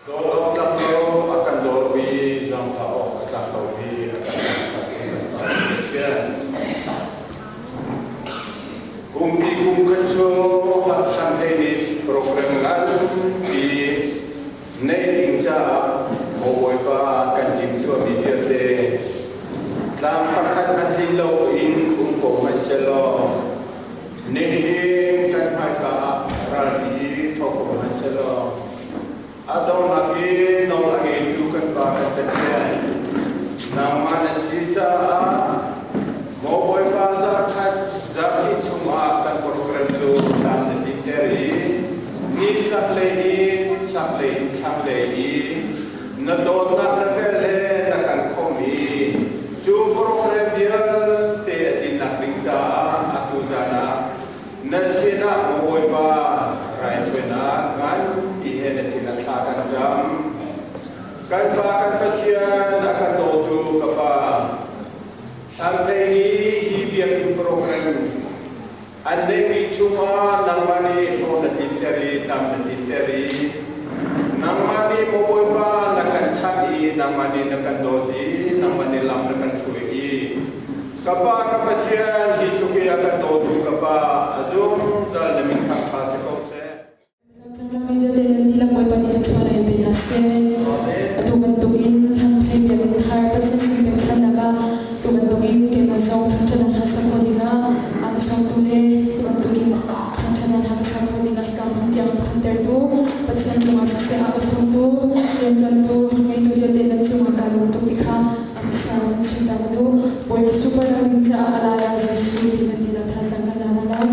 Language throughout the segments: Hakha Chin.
Dawt awk tlak lo a kan dawt i zaangfah awk a tlak lomi a kan zaangfah i kan Pa Pathian. Kum ti kum khat cu Hakhan hlei nih program nganpi neih ding caah maw Bawipa kan timhtuahmi vialte tlang pakhat a tlin loin um ko hmanh sehlaw Nihin kan hmaika ah ralpi thawk ko hmanh sehlaw a donghnak i nawl a ngeitu kan Pa kan Pathian nangmah na si caah maw Bawipa zarhkhat zarhhnih chungah kan program cu tlam na tlinter i nitlak lei in chaklei in thlanglei i na dawtnak na vel le na kan khawmh i Cu program vialte a tlinnak ding caah atu zan ah na sinah Bawipa raithuainak nganpi he na sinah thla kan cam. Kan Pa kan Pathian a kan dawtu ka Pa, hlanphei ni hi biakinn program an neihmi chungah nangmah nih hlawh na tlinter i tlam na tlinter i nangmah nih maw Bawipa na kan chanh i nangmah nih na kan dawt i nangmah nih lam na kan hruai i ka Pa ka Pathian hi tluk i a kan dawtu ka Pa a zungzal na min thang ṭha si ko seh. Rammi vialte nan dihlak Bawipa nih thluachuah in pe hna seh. Atu bantukin Thanphei biakinn thar Pathian sin pekchanhnak ah tu bantukin keimah zong thangṭhatnak hna sok khawh dingah a ka sawmtu le tu bantukin thangṭhatnak hna ka sok khawh dingah hika hmun tiang phantertu Pathian cungah siseh a ka sawmtu rianṭuantu ngeitu vialte nan cungah kaa lawm tuk ti kha a hmasa in chim ta ka duh. Bawipa super ding caah a lai ah Jesuh ti nan dihlak thazaang kan la hna lai.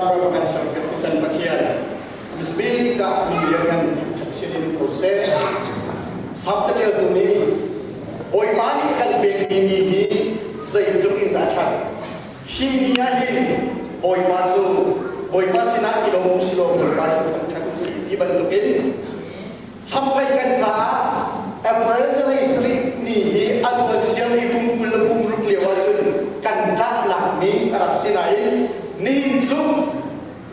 Vanram kan serpiaktu kan Pathian misbik ah mi lianngan thangṭhat sin in ko seh. Salm caṭialtu nih Bawipa nih kan pekmi ni hi zeitluk in dah a ṭhat. Hi ni ah hin Bawipa cu Bawipa sinah i lawm u silaw Bawipa cu thangṭhat u sih ti bantukin Hamphei kan caah April ni sarih ni hi a luan ciami kum 20 le kum ruk lio ahcun kan ṭahnak ni a rak si nain nihin cu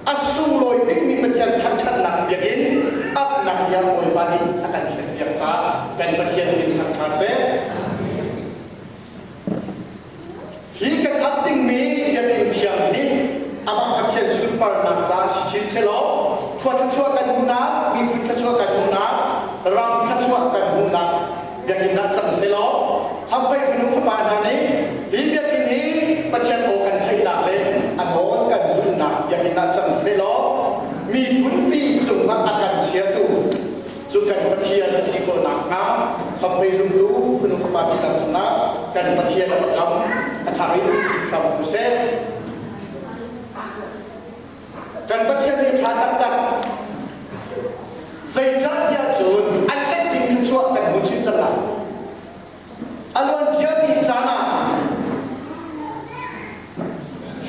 a sunglawi bikmi Pathian thangṭhatnak biakinn apnak tiang Bawipa nih a kan thlenpiak caah kan Pathian min thangṭha seh. Hi kan ap dingmi biakinn thiang hi amah Pathian sunparnak caah si chin selaw khua thluachuah kan hmuhnak, miphun thluachuah kan hmuhnak, ram thluachuah kan hmuhnak biakinn ah cang selaw hamphei fanu fapa hna nih hi biakinn hi Pathian aw kan theihnak le a nawl kan zulhnak biakinn ah cang selaw miphunpi cungah a kan chiatu cu kan Pathian a si khawh nakhnga khamphei zumtu fanu fapa dihlak cungah kan Pathian a kam a thar in hram ko seh. Kan Pathian hi ṭha taktak. Zeicahtiah cun an let ding thluachuah kan hmu chin cang lai. A luan ciami caan ah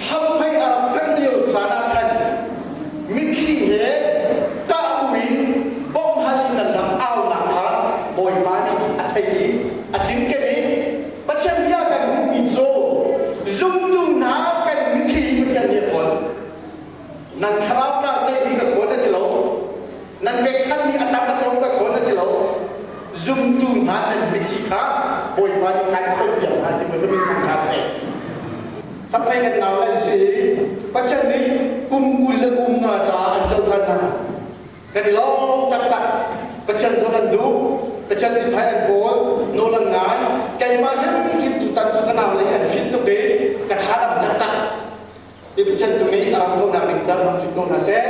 hamphei a rak kal lio caan ah khan mitthli he ṭah buin bawmhhal in nan rak aunak kha Bawipa nih a theih i a cinken i Pathian bia kan hmuhmi cu zumtu hna kan mitthli hi Pathian nih a khawn. Nan thlarau tlak ngeihmi ka khawn a ti lo. Nan pekchanhmi a tam a tlawm ka khawn a ti lo. Zumtu hna nan mitthli kha Bawipa nih kai khawnpiak hna ti Bawipa min thangṭha seh. Hramphei kan nau an si i Pathian nih kum 20 le kum nga caah an cohlan hna. Kan i lawm taktak. Pathian zawn an duh. Pathian mithmai an kawl. Nawl an ngai. Keimah hrimhrim tutan cu ka nau le an fit tuk i ka tha dam taktak. I Pathian tu nih a ram khonak ding caan ram cin ko hna seh.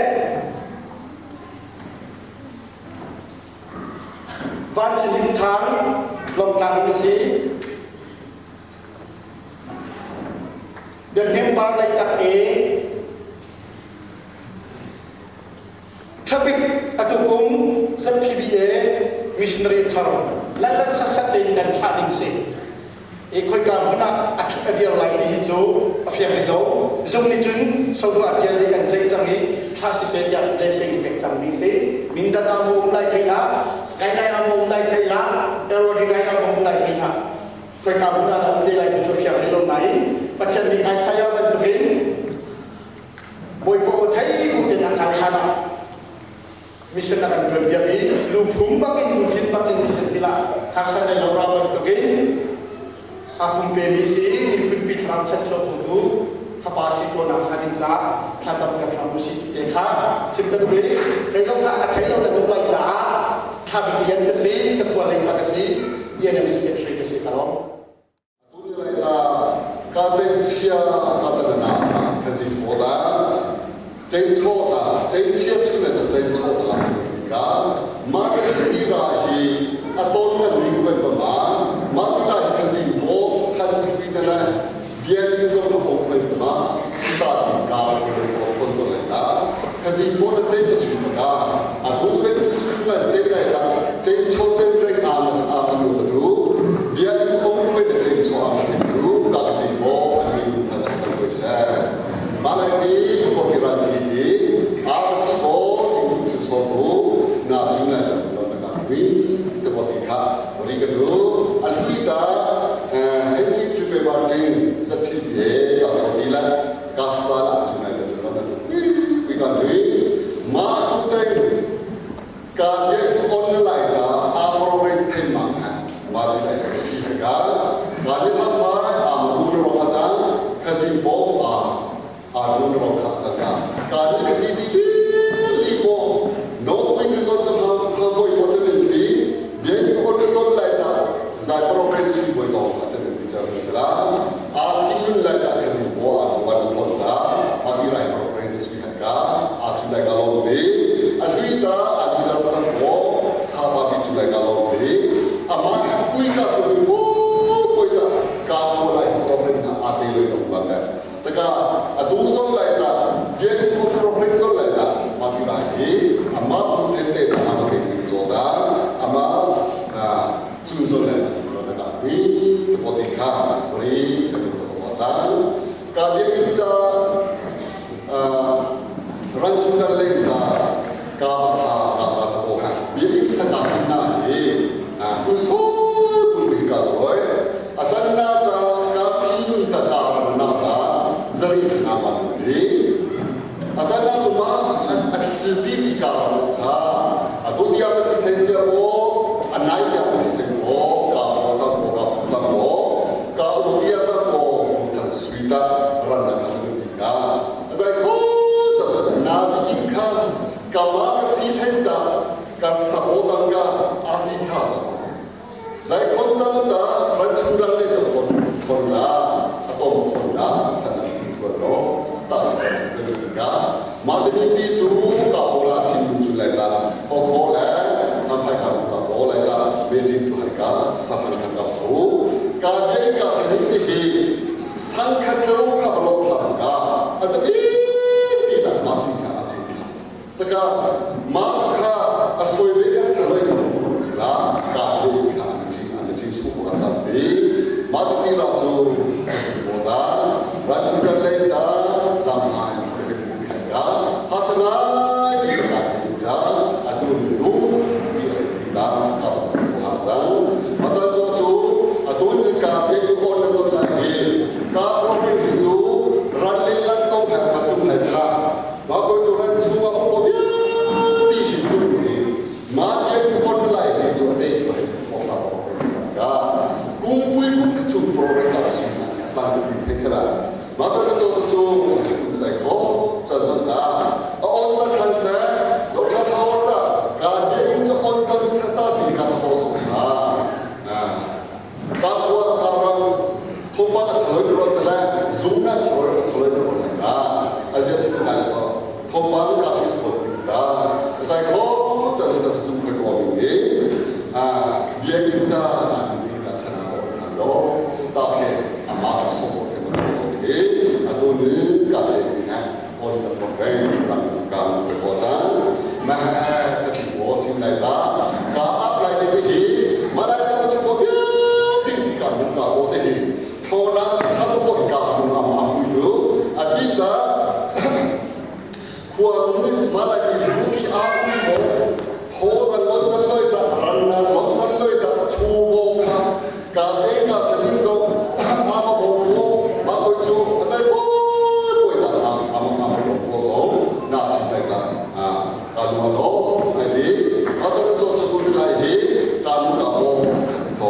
Van Chin Thang Lawngtlang in a si. Biakinn par lei tak i Traffic atu kum ZPBA missionary thar lanlan sasat tein kan thlah ding si. I khoika hmun ah a ṭhut a dir lai ti hi cu a fiang rih lo. Zung nih cun sodu a ṭial i kan ceih cang i thlah siseh tiah blessing pek cangmi si. Mindat ah maw um lai thei hlah, Skyline ah maw um lai thei hlah, Aerodynamic ah maw um lai thei hlah. Khoika hmun ah dah um te lai ti cu a fiang rih lo nain Pathian nih Isaiah bantukin Bawipa aw thei bu tein a kal hlan ah mission a kan ṭuan piak i luphum bakin lungthin bakin mission fil ah harsan le lora bantukin a pumpemi si i miphunpi thlarau chanchuak tu fapa si ko nak hnga ding caah thlacam piak hram usih ti te kha chim ka duh i kei zong kha a thei lo na duh lai caah thla bik ka si ka khua lei ka si ENM secretary ka si ka lawm. Ka cengchia ka ta na ka zi thaw da cengchaw ta cengchia chu le ta cengchaw ta lam ka ma ka ti ra hi a ton kan ring khoi pa ma ma ti ra hi ka zi thaw than ching pi na la bian ni zo na ho khoi pa ma ta ti ka ba ko ko kon to le ta ka zi thaw ta cheng su pa ka a tu zen su la cheng lai ta chengchaw cheng reng a ma a ma nu ka tu bian ong khoi na chengchaw a ma se tu ka ka zi thaw an ring than ching tan koi se ma lai ti ko ki ran ki ti a si ko sing tu su so bu na chu na ta lo na ka ri te bo ti kha ri ka tu al ki ta NC tripe ba tin sa phi ye ka so ni la ka sa la chu na ta lo na tu wi wi ka ri. Ran chung kan leng ta ka sa ka ka tho ha bi in sa ka tin na hi a ku so tu hi ka zoi a chan na cha ka thin ta ka na ka zari thana ma ni a chan na chu ma a thi ti ti ka kha a tu tia ma thi sen che o a nai tia ma thi sen o ka po cha po ka cha po ka u tia cha po than sui ta ran na ka ti ka zai ko cha ta na bi kha ka ma ka si then ta ka sa po chang ka a chi tha zai khon cha ta ran chung ran le ta khon khon la a tom khon la san ko lo ta zai ka ma de ni ti chu ka ho la thin lu chu lai ta ho kho la tham phai ka ka ho lai ta me tin tu hai ka sa han ka ka ho ka ge ka sa ni ti hi sang kha ka ro kha lo tham ka a za bi ti ta ma chi ka a chi ta ka ma kha a soi be ka cha loi ka ho la ka ge ka a chi a chi su ko ka bi ma ti la chu bo ta ra chu ka le ta tam hai ke ku bi ka ha sa na ti ka cha a tu lu bi ti ta ka ba sa ko ha cha ma cha cho chu a tu ni ka be ku on na so la hi ka pro ke chu ran le lan so ha ma tu hai sa ma ko chu ran chu a ko bi ti tu ni ma ke ku on lai ni chu nei so hai sa ko la ko ke cha ka kung pui kung ka chung pro re ka su san ka ti the kha ma cha ka cho chu sai ko cha na ta a on cha khan sa lo tha tha ta ka ye in cha on cha sa ta ti ka to so kha a ka ko ka ra thong ba ka choi ro ta la zoom na choi ka choi ro la ka a zia chi na ko thong ba ka ti so ta sai ko cha ta su tu ko ko ni a ye in cha na ni ta cha na so cha lo ta ke a ma ka so ko ke ma to ti a tu ni ka le ni na on ta ko re ka ka ko ko cha ma ha ka si wo sin lai ta ka ap lai te hi ma lai ta chu ko bi ti ka mu ka ko te hi tho na cha ko ka mu ma ma mu tu a bi ta ควรนี้มาลายลูกอาโมโทสันลดสันเลยตะรันนันลดสันเลยตะชูโบคากาเอกาสนิโซอามาโบโมมาโกจูอาศัยโบป่วยตะอาอามาอามาโบโซนาจุดเลยตะอาการมาโลไอ้ดีอาศัยโจโจตุลิไลฮีการมุกาโบโท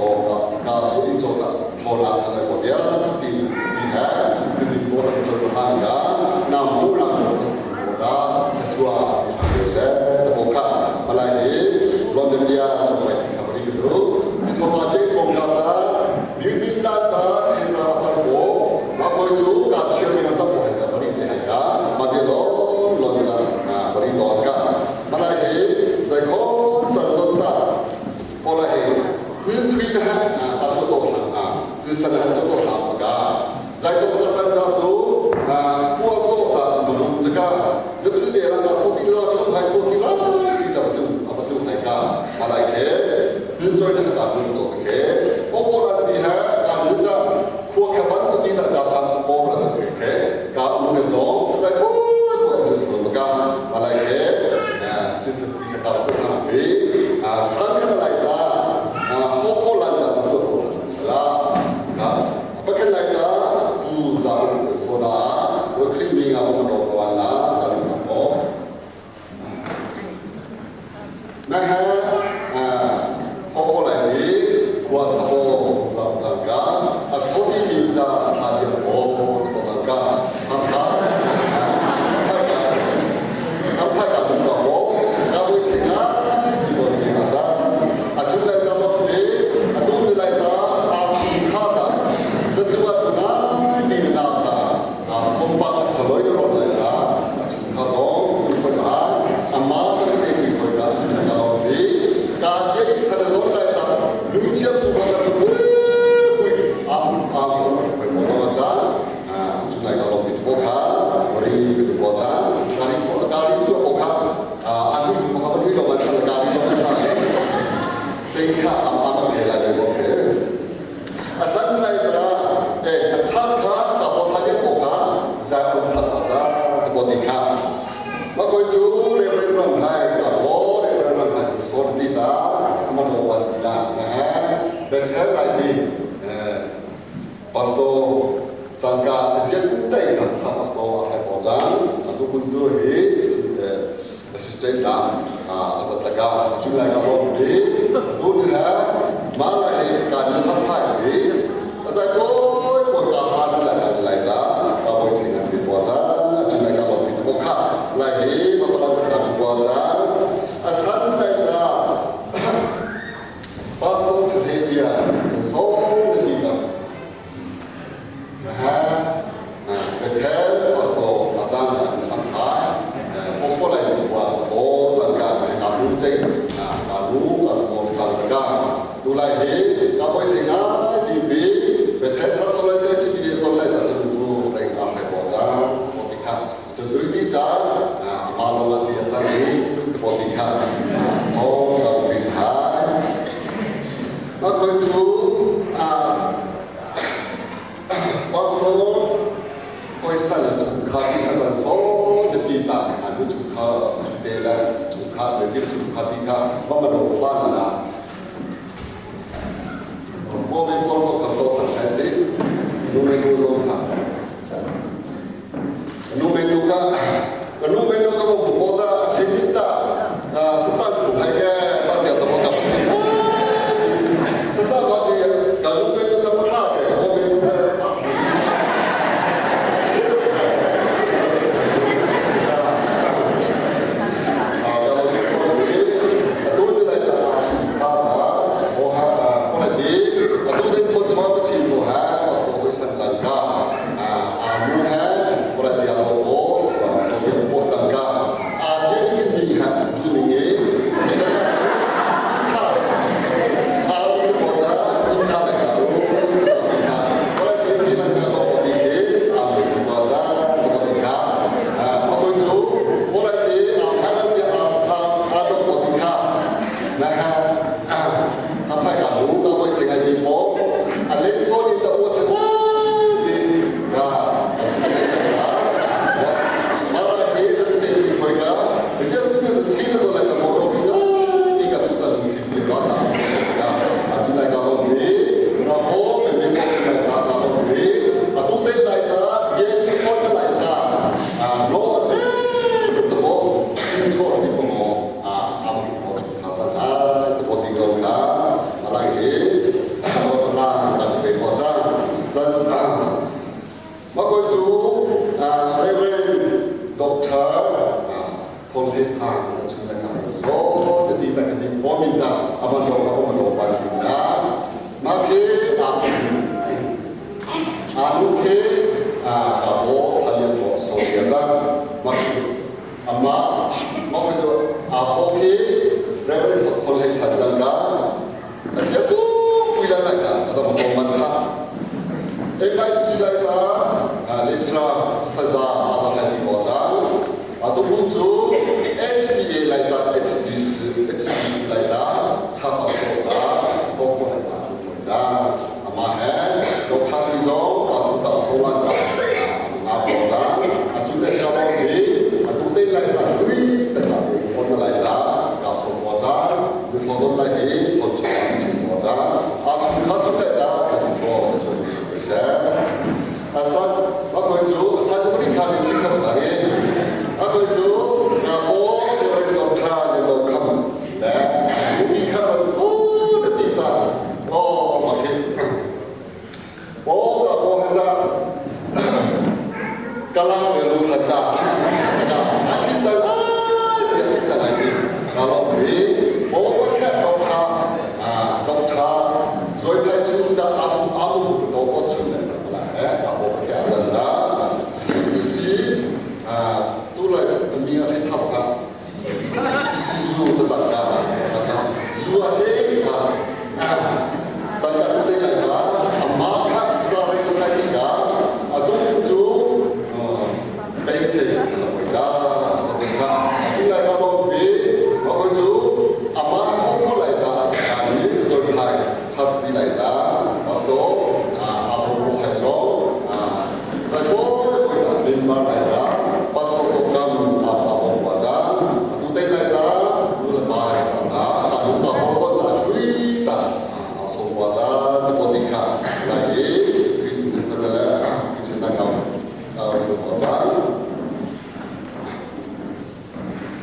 กาอิโจตะโทนาชันเลยกว่าเดียตีตีแฮคือสิ่งโบราณโจโจฮังกานามูนาโม da chua se ta bo kha malai ni lon de bia chom mai ti kha bari lu ni tho ma de kong ka cha ni ni la ta the na cha bo ma ko chu ka chhe mi na cha bo ha bari te ha ka ma be lo lon cha na bari don ka malai ni zai kho cha zon ta ko la he zi thui na ha ta to to ha zi san ha to to ha ka zai cho ta ta ka chu a khuwa so ta ma lu cha ka 是不是别人家说的啦？就还过去啦，你怎么就啊不就还个马来ke？是做那个大部做的ke？我过来的哈，啊你这阔克班都记得搞他过来的ke？搞五个手，在过过就是什么个马来ke？啊，这是第一个搞不他比啊，三个来的啊，我过来的不都做成啦？啊，不可来的不咋不说啦，我肯定啊，我们都完啦。Makoi cu Reverend Ram Hai ka bo Reverend Ram Hai son ti ta ama do wan ti la na Bethel lai ti pastor cangka ziat tai khat cha pastor a hai bo jang atu kun tu hi assistant la azatlaka chulai ka bom ti atu ni ha ma la he ka ni ham phai hi azai ko ko ka han la kan lai ta ka boi thing an ti po cha chulai ka bom ti to kha lai hi ma palan sa ti po cha asan lai ta pastor thu he dia so na ti ta นะฮะ Bethel pastor acang an hai pofo lai wa o cangka ka lu cheng ka lu ka mo tang ka tu lai he ka poi sing a ti bi Bethel cha so lai te chi bi so lai ta chu tu reng a hai bo cha bo ti kha chu dui ti cha ma lo la ti cha lu bo ti kha o ka ti hai ma koi chu a Pastor hoi sal chungkhar ti kha zan so le ti ta an nu chungkhar te la chungkhar le dir chungkhar ti kha va ma do pan la mo me ko to ka to khat khai si nu me nu zong kha nu me nu ka ka nu me nu ka mo po cha the ni ta sa chan chu hai ke ba tia to ka pa thi sa chan ba ti ka nu me nu ka pa tha ke mo me nu ka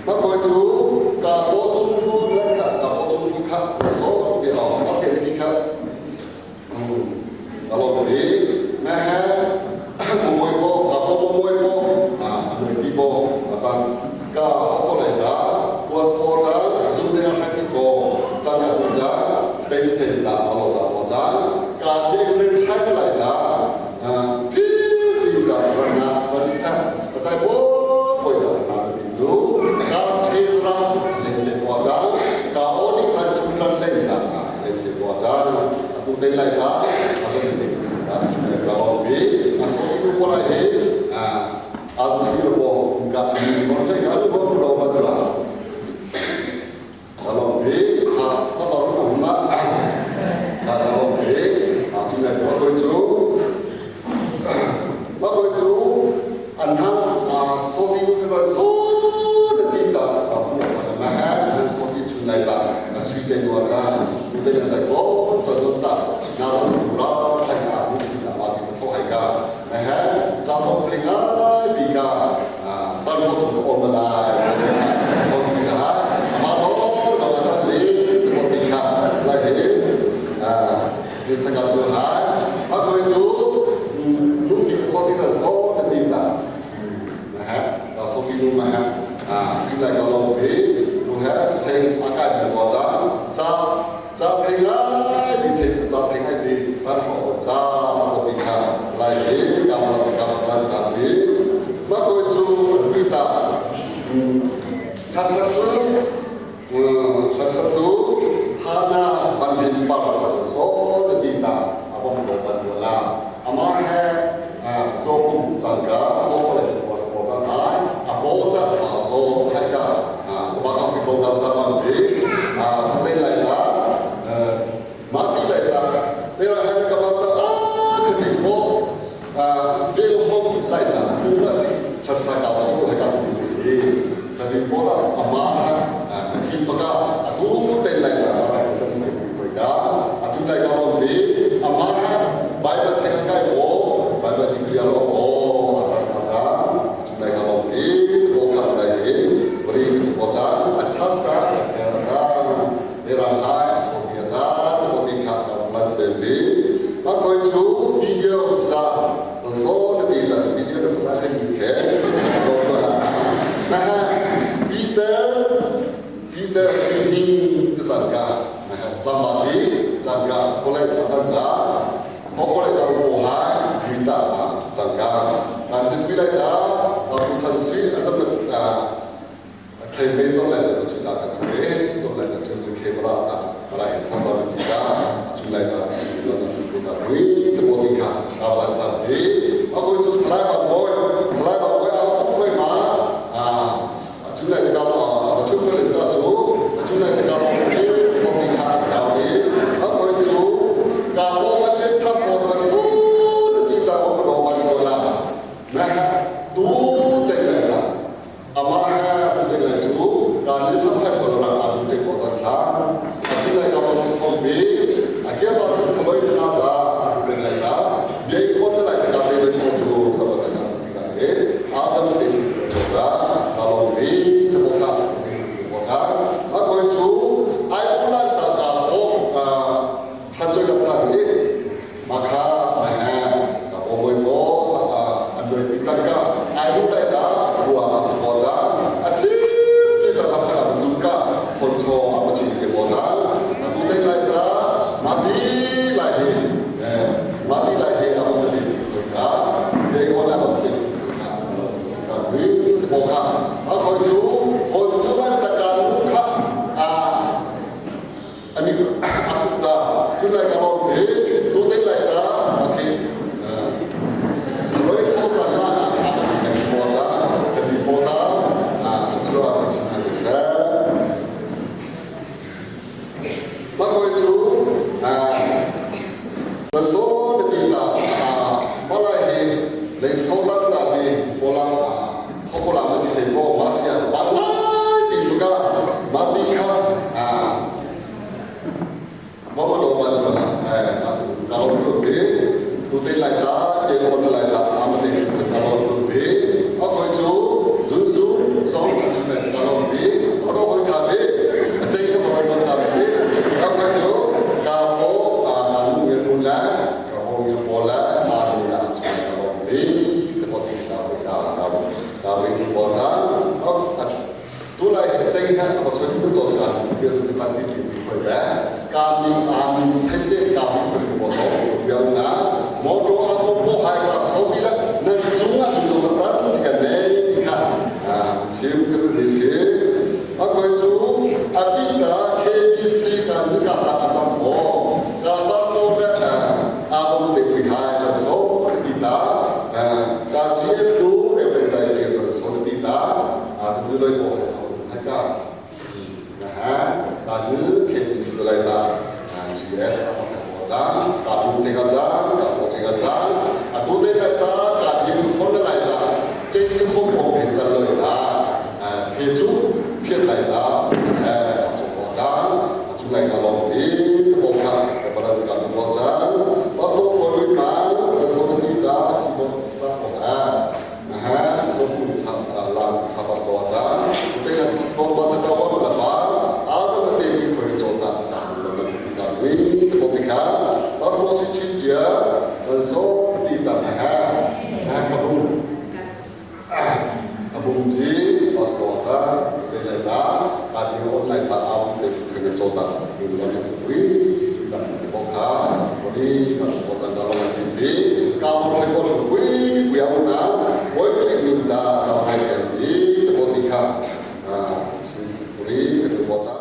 Ma koi cu ka paw cung hu lan kha ka paw cung hu kha so ti o a the ki kha a lo bi ma ha mo moi po ka po mo moi po a moi ti po a chang ka ko lai da was po cha zum le ha ti ko chang ka tu cha pen sen da a lo cha po cha ka bi len thai lai da pi pi da ran na chan sa pasai po poi da na bi lu ka thezra len che po cha ka o ni kan chung kan len da len che po cha atu den lai da atu den da ka o bi aso ni ko lai he a a chu ro po ka ni mo thai ka lu bo lo ba da ka lo bi kha ta ba ru ma ka ka lo bi a chu lai ko ko chu ma ko chu an ha a so ni ko ka so na ti ta ka pu ma ma ha na so ni chu lai ba a sui chen wa cha u te na sai ko cha do ta na zo tu ra thai ka ni chu na ma ti tho hai ka na ha cha lo thai ka ti ka tan ho tu ko ma lai ho ti ka ma lo lo ta ni ko ti ka lai he a ni sa ka lu ha ma ko chu lu ti so ti na so na ti ta na ha ka so ti lu ma ha a ti lai ka lo bi tu ha sen a ka bi bo cha cha cha thai ngai ti che cha thai ngai ti tan ho cha ma ko ti kha lai he ka ma ka ma sa bi ma ko chu ti ta khasatsu khasatu hana ban hin par so na ti ta abom lo ban la ama he so kum chang ka ko ko le was ko chang ai a bo cha ma so thai ka ba ka pi ko ka sa ma bi a thai lai ta ma ti lai ta te ra hai ka ma ta a ka si bo a ve hom lai ta ku ma si khasa ka tho hai ka ti ka si bo ta ama ha ka thi pa ka a tu te lai ta ma ra ka sa mai ku ka a chu lai ka lo bi ama ha Bible se kai bo Bible di kriya lo o acha acha chu lai ka lo bi ko ka lai he bri ko cha acha sa te acha ne ra hai so bi acha ko ti kha ka plus be bi ma ko chu video sa to so na ti la video no sa he ni ke ko ko la na ha Peter Peter Singh te chan ka na ha tam ba ti chan ka ko lai chan cha ko ko lai ta ko ha yu ta ma chan ka nan tin pi lai ta ma pu than sui azam na thai me zong lai ta chu ta ka tu e zong lai ta tu ke bra ta ma lai tho za pi ta chu lai ta chu la na tu ta ri te bo ti kha ka ba sa pi a ko chu salai ba boy salai ba boy a ko khoi ma a chu lai ta ka a chu ko le ta chu chu lai ta ka bo te bo ti kha ka bi a ko chu ka bo ma le tha bo sa su ti ta ko do ba ko la na ha tu te lai ta ama ha tu te lai chu ka ni tha tha ko la a tu che ko sa tha a chu lai ka bo su som bi a che ba sa sa loi na da tu te lai ta ye ko te lai ta te le ko chu sa ba ta ka ti ka he a sa ma te ko ka ka lo bi te bo ka ko tha a ko chu ai pu la ta ka ko a tha chu ka cha ni ma kha ma ha ka bo moi bo sa a an do ti chang ka ai pu lai ta bua ma sa ko cha a chi ti ta ka pha ma ka khon cho a ma chi ke bo cha a tu te lai ta ma ti lai he ma ti lai he a ma ti ka te ko la ma ti ka ka ri te bo ka a ko chu hon tu lan ta ka nu kha a ani aku ta chu lai ka lo he tu te lai ta okay loi tho san la na a ka bo cha ka si bo ta a chu a chi ha sa ma ko chu a la so de ti ta a ma lai he le so za ta ti ko la a ho ko la ma si se bo ma si a ba lai ti fu ka ma ti kha a ma ma do ba ma la eh ka lo tu be tu te lai ta te ko lai ta a ma te ka lo tu be a ko chu zu zu so ka chu lai ka lo ha ba so ni cho ka bi tu ta ti ti khoi ba ka mi a mi thai te ka mi khoi ko to ya na mo to a ko ko hai ka so ti la na chung a lu ta ta ti ka ne ti kha a chim ka ri si a koi chu a pi ta KBC ka ni ka ta ka cham ko ka pastor le a bom te pui hai ka so ti ta ka GS tu e pe zai te so ti ta a chu loi ko hai so hai ka นะฮะตอนนี้ KBC เลยตา GS อะka ko chang ka bu che ka chang ka ko che ka chang a tu te lai ta ka bien khon lai ta chen chu khom khom phen chan loi ta phe chu phian lai ta a chu ko chang a chu lai ka long bi te bo kha ka ba ka bu ko chang pas to ko lui ma ta so ti ta ki bo sa ko ha นะฮะso ku cha la cha pas to chang te la ko ba ta ka wa la ba a za te bi ko ri cho ta la la ti ka wi te bo ti kha pas to si chi dia so ti ta na ha na ka bu ka bu di pas to cha te la ta ka bi on lai ta a te ko ri cho ta la la wi ta te bo kha ko ri ka so ta ka la ti bi ka mo ko ko wi wi ya na boy pri min ta ka hai te bi te bo ti kha a si ri ka bo cha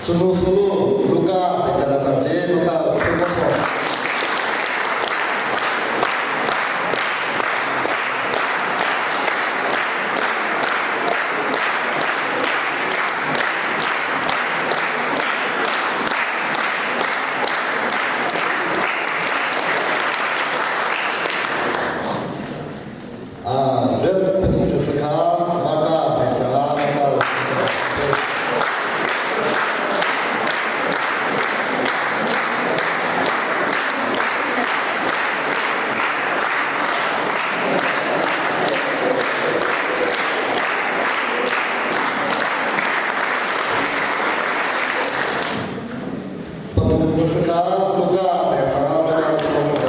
준호 솔로 루카 베타라장제 루카 프로코소 아, 몇 분이스카 마카 베타라 마카 Patung saka luka 베타라 루카.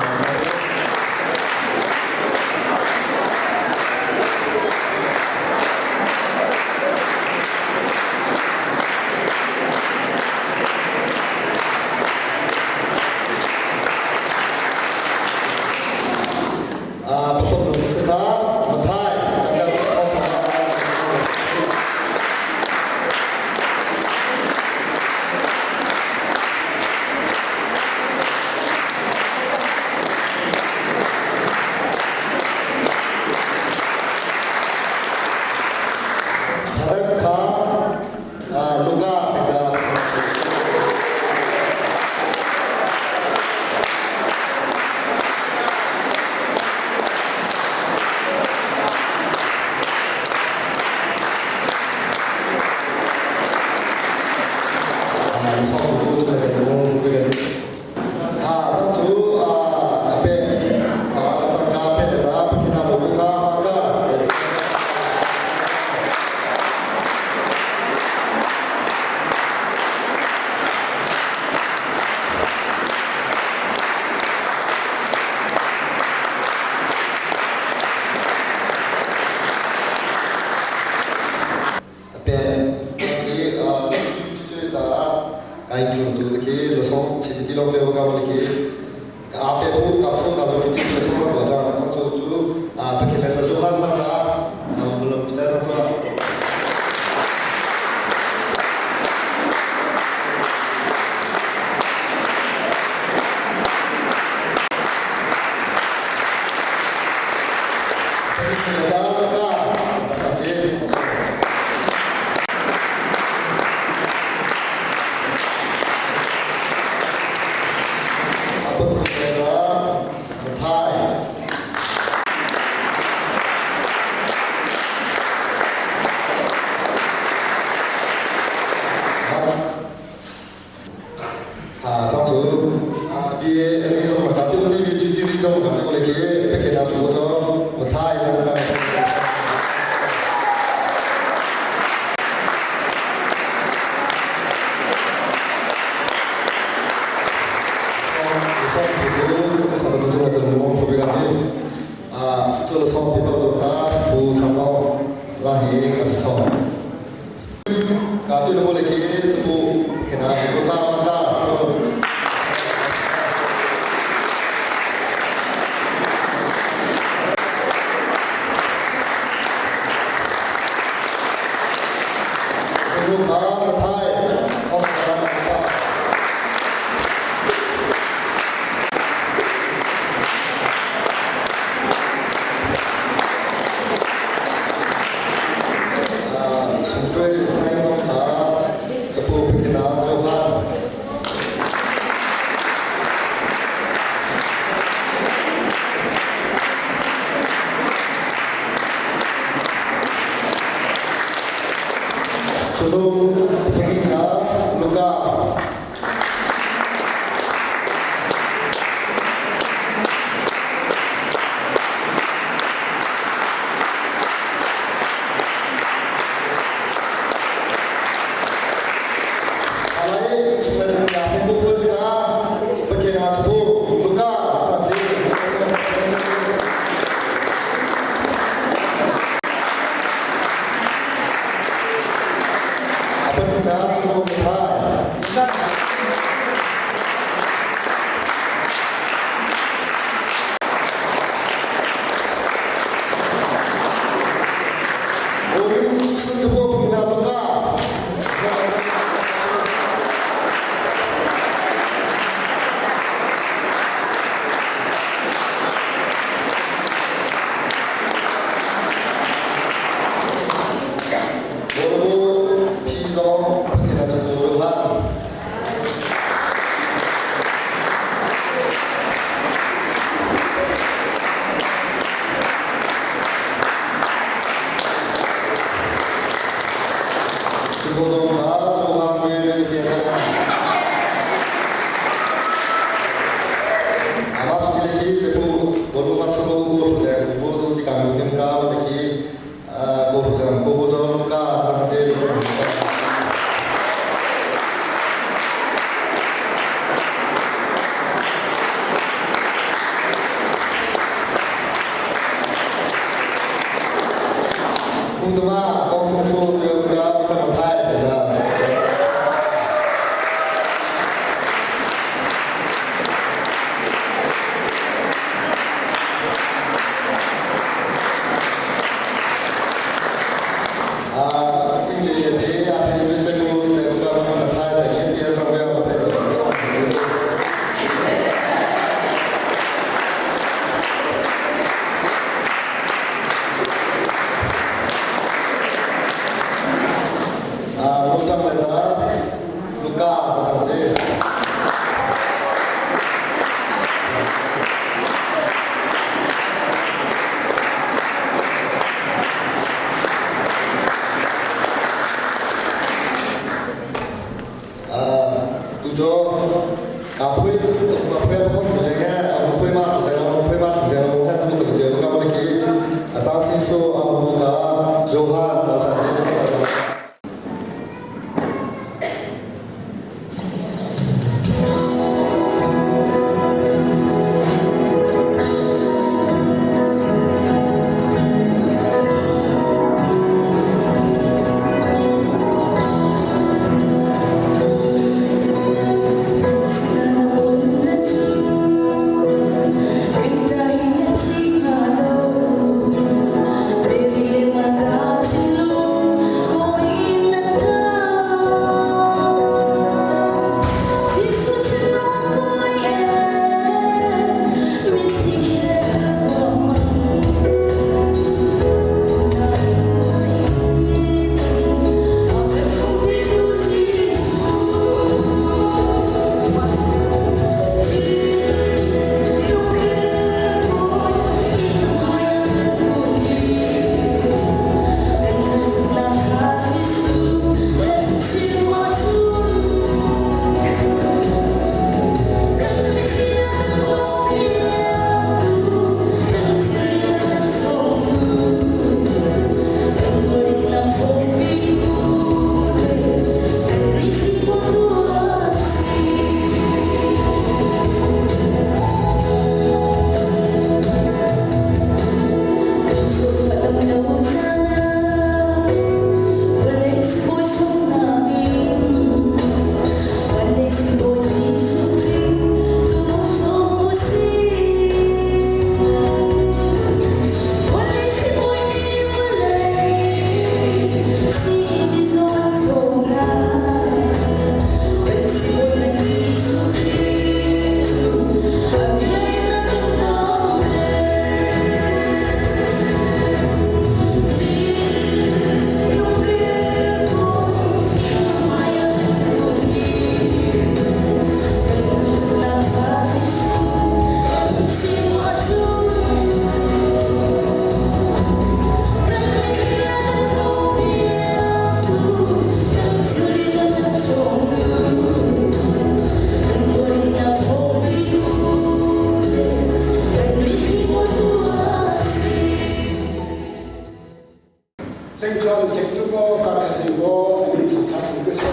Cengcuan sek tu ko ka kasi ko ani thangsa tu ka se.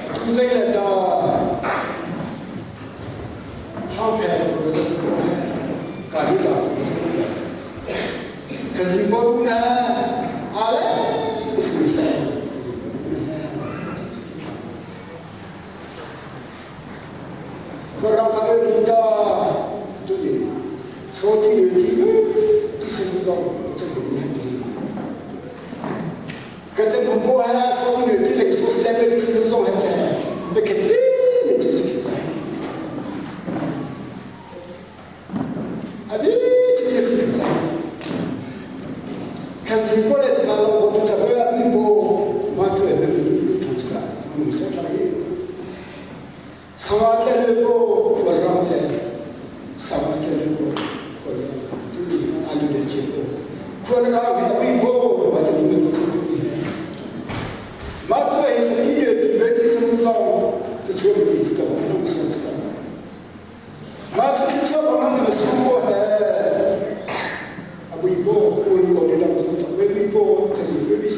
Atu zei le ta thang phe ko ka zan ko he ka ni ta ko ka zan ko. Ka zin ko tu na ale su se ka zin ko tu na ka tu si tu. Khora ka e ta tu ni so ti le ti fu ti se tu zong ka chen ko ni he ti. Ka chen ko po ha so ti le ti le so si le ti se tu zong he che. Pe ke ti le chi si ki sa. Abi chi si ki sa. Ka zin ko le ka lo ko tu cha fo ya bi bo ma tu e me tu tu tu ka sa mu so la ye. Sawate le bo khualram le sawate le bo khualram tu ni alu le chi bo khualram he abi bo ba ta ni me tu tu ni he ma tu he sa ti le ti le ti sa mu sa tu chu ni ti ka bo no so ti ka ma tu ti cha bo no me so bo he abi bo ul ko ni dam tu ta we bi bo ti we bi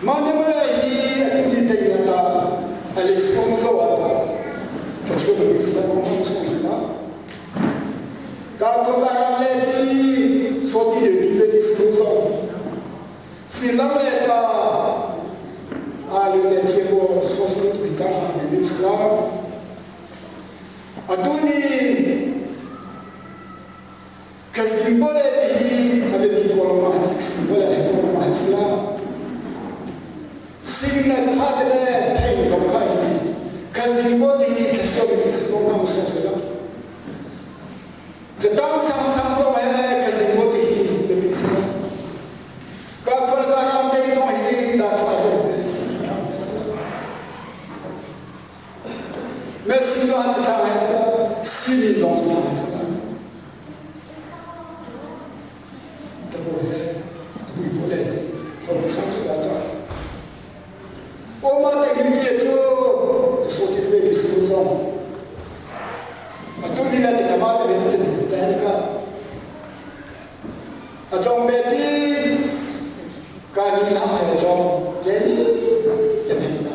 Mah ni hi atu ni te hi ata Alice kong zo ata thachuak mi sila kong hong song sila ka kho ka rang le ti so ti le ti le ti su zo silang le ta ali le che ko so su tu cha ha ni sila atu ni Kasimbole ti hi a biapi ko lo ma kasimbole le ko ma sila. Signat kha te le thein ko kha hi kasimbo ti hi kachio bi si ko na so sila. Jatang sang sang zo he kasimbo ti hi biapi sila. Ka khol ka ram te zo hi da tha zo he tha sila. Messi zo han tha sila. Simi zo tha sila. Tapo he abui po le thlo sang tu da cha. O ma te ni ti chu tu so ti ve ti su zo. A tu ni la te kama te ni ti ti cha ni ka. A chong be ti ka ni lam he chong je ni te me ta.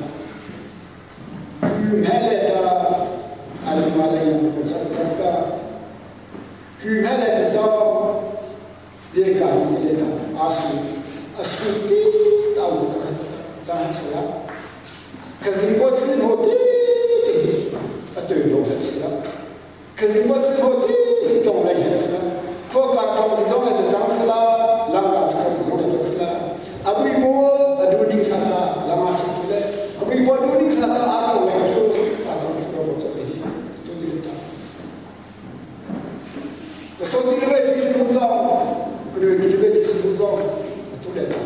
Hu me le ta ali ma le ko cha cha ka. Hu me le te zo ye ka ni ti le ta a su a su ti ta u cha cha si la. Ka zin bo chi ho ti ti a tu do he si la. Ka zin bo chi ho ti tong le he si la. Ko ka tong ti zo le te chang si la lang ka chi ti zo le te si la. Abui bo a du ning kha ta lang a si tu le. Abui bo du ning kha ta a tong le chu a chong chu ro bo cha ti tu ni le ta. Ka so ti le ti si lu zong ku le ti le ti si lu zong tu le ta.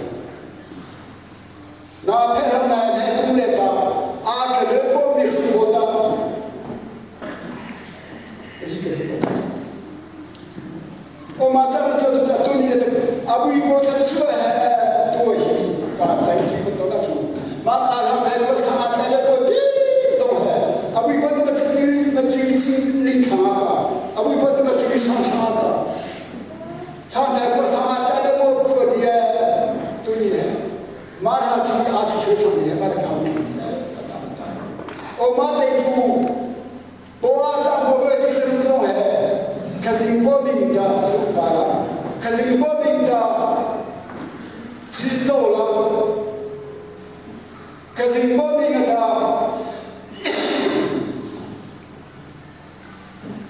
Na phe ram na phe tum le ta a ke le bo mi shu bo ta ri ke bo ta. O ma cha na cha tu cha tu ni le ta abui bo ta chu he tu hi ka chai ti bo ta chu ma ka la phe ko sa ma le bo ti zo he abui bo ta chu ni ma chu chi ling kha ka abui bo ta ma chu sang kha ka tha phe ko sa ma le bo khu di tu ni he ma tha thi a chu chu chu ni he ma ta ka ni he ka ta ta o ma te chu bo a cha bo be ti se lu zo he ka zin bo mi ta zo ba la ka zin bo mi ta chi zo la ka zin bo mi ta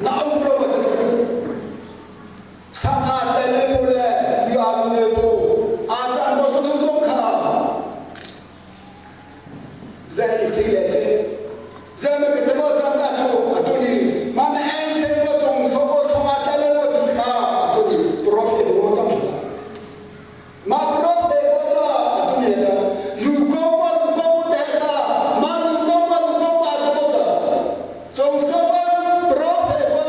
na u pro ba ta ka sa ma te le bo le yu a le bo a cha bo so lu zo kha zai si le che zai me ke bo cha ka chu atuni man en se bo chong so bo so ma te le bo ti kha atuni profi bo cha ma profi bo cha atuni le ta lu ko bo lu ko bo te ka ma lu ko bo lu ko ba ta bo cha chong so bo profi bo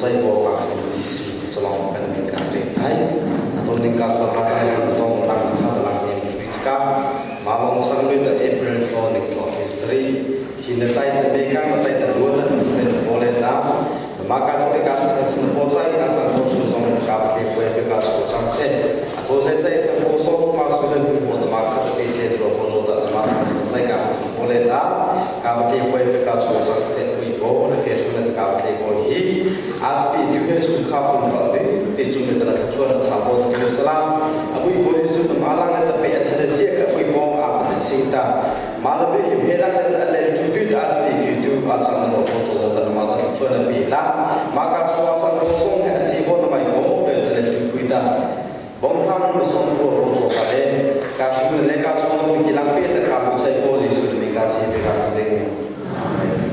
Bucai bo ka ka Jesu chalong kan ning ka tre thai aton ning ka ka ka ka zong lang kha ta lang nem shui chka ma long sang lu ta April tlo ning tlo history thi na tai ta be ka na tai ta lu na pen bo le ta ma ka chpe ka chpe chen po chai ka chang po chu zong ta ka phle po pe ka chu chang se a to se chai chang po so ma su le bu bo ma kha ta te che lo po zo ta ma ka chang chai ka po le ta ka phle po pe ka chu chang se pui bo na pe chu le ta ka phle ko hi HP tu he chung kha phun ba te te chung le ta chuan tha bo tu sala abui bo su ta ma lang le ta pe acha le sia ka pui bo a pa te sing ta ma la be hi he lang le ta le tu tu ta HP ki tu a sang no po so ta ma ta chuan la pi la ma ka chu a sang bo song he si bo na mai bo le ta le tu pui ta bong thang no song bo ro cho ka le ka sim le ka chu no ki lang pe ta ka bu sai po ji su ni ka chi pe ka sing. Amen.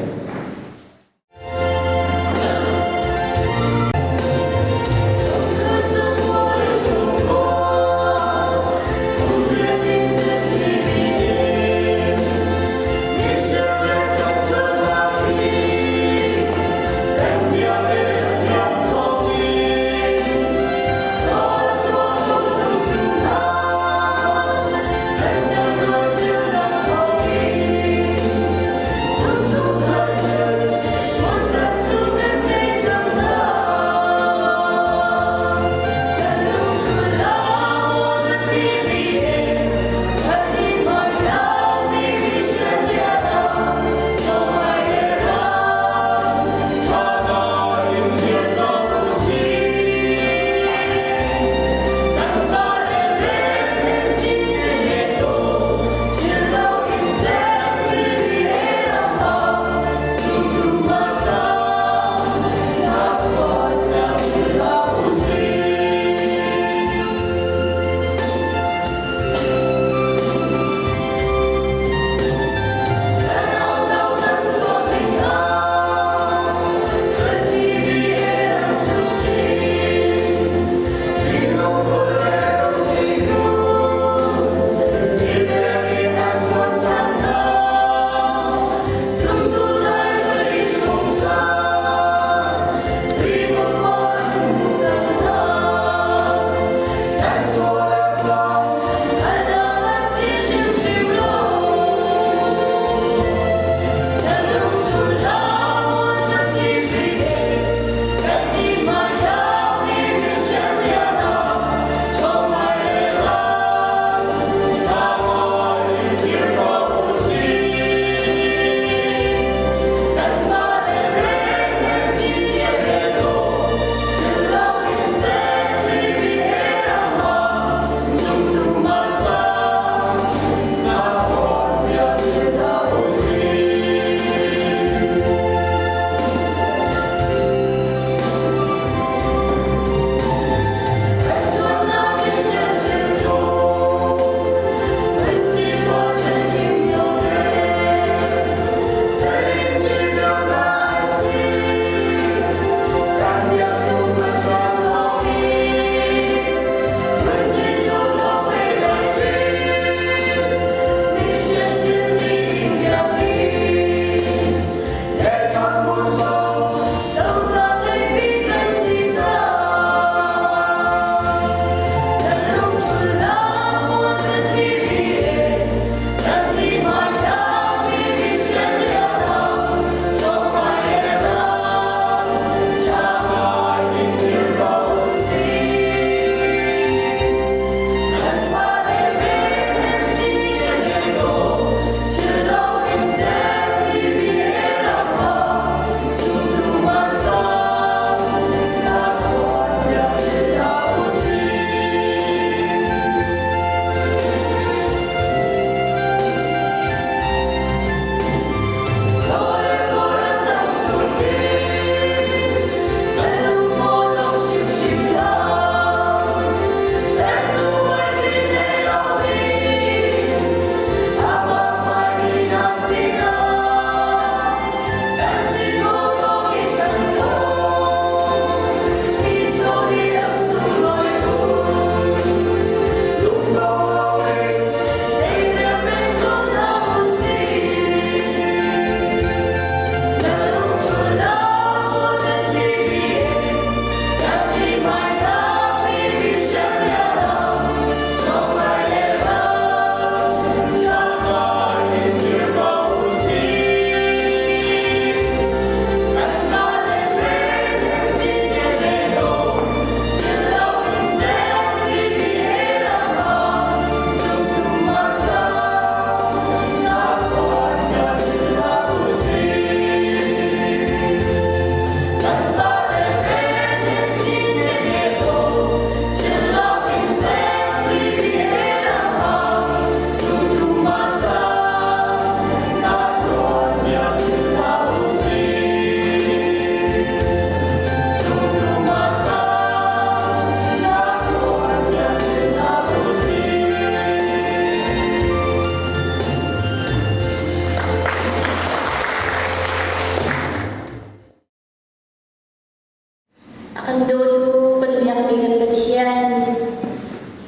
kan dawtu kan biakmi kan Pathian,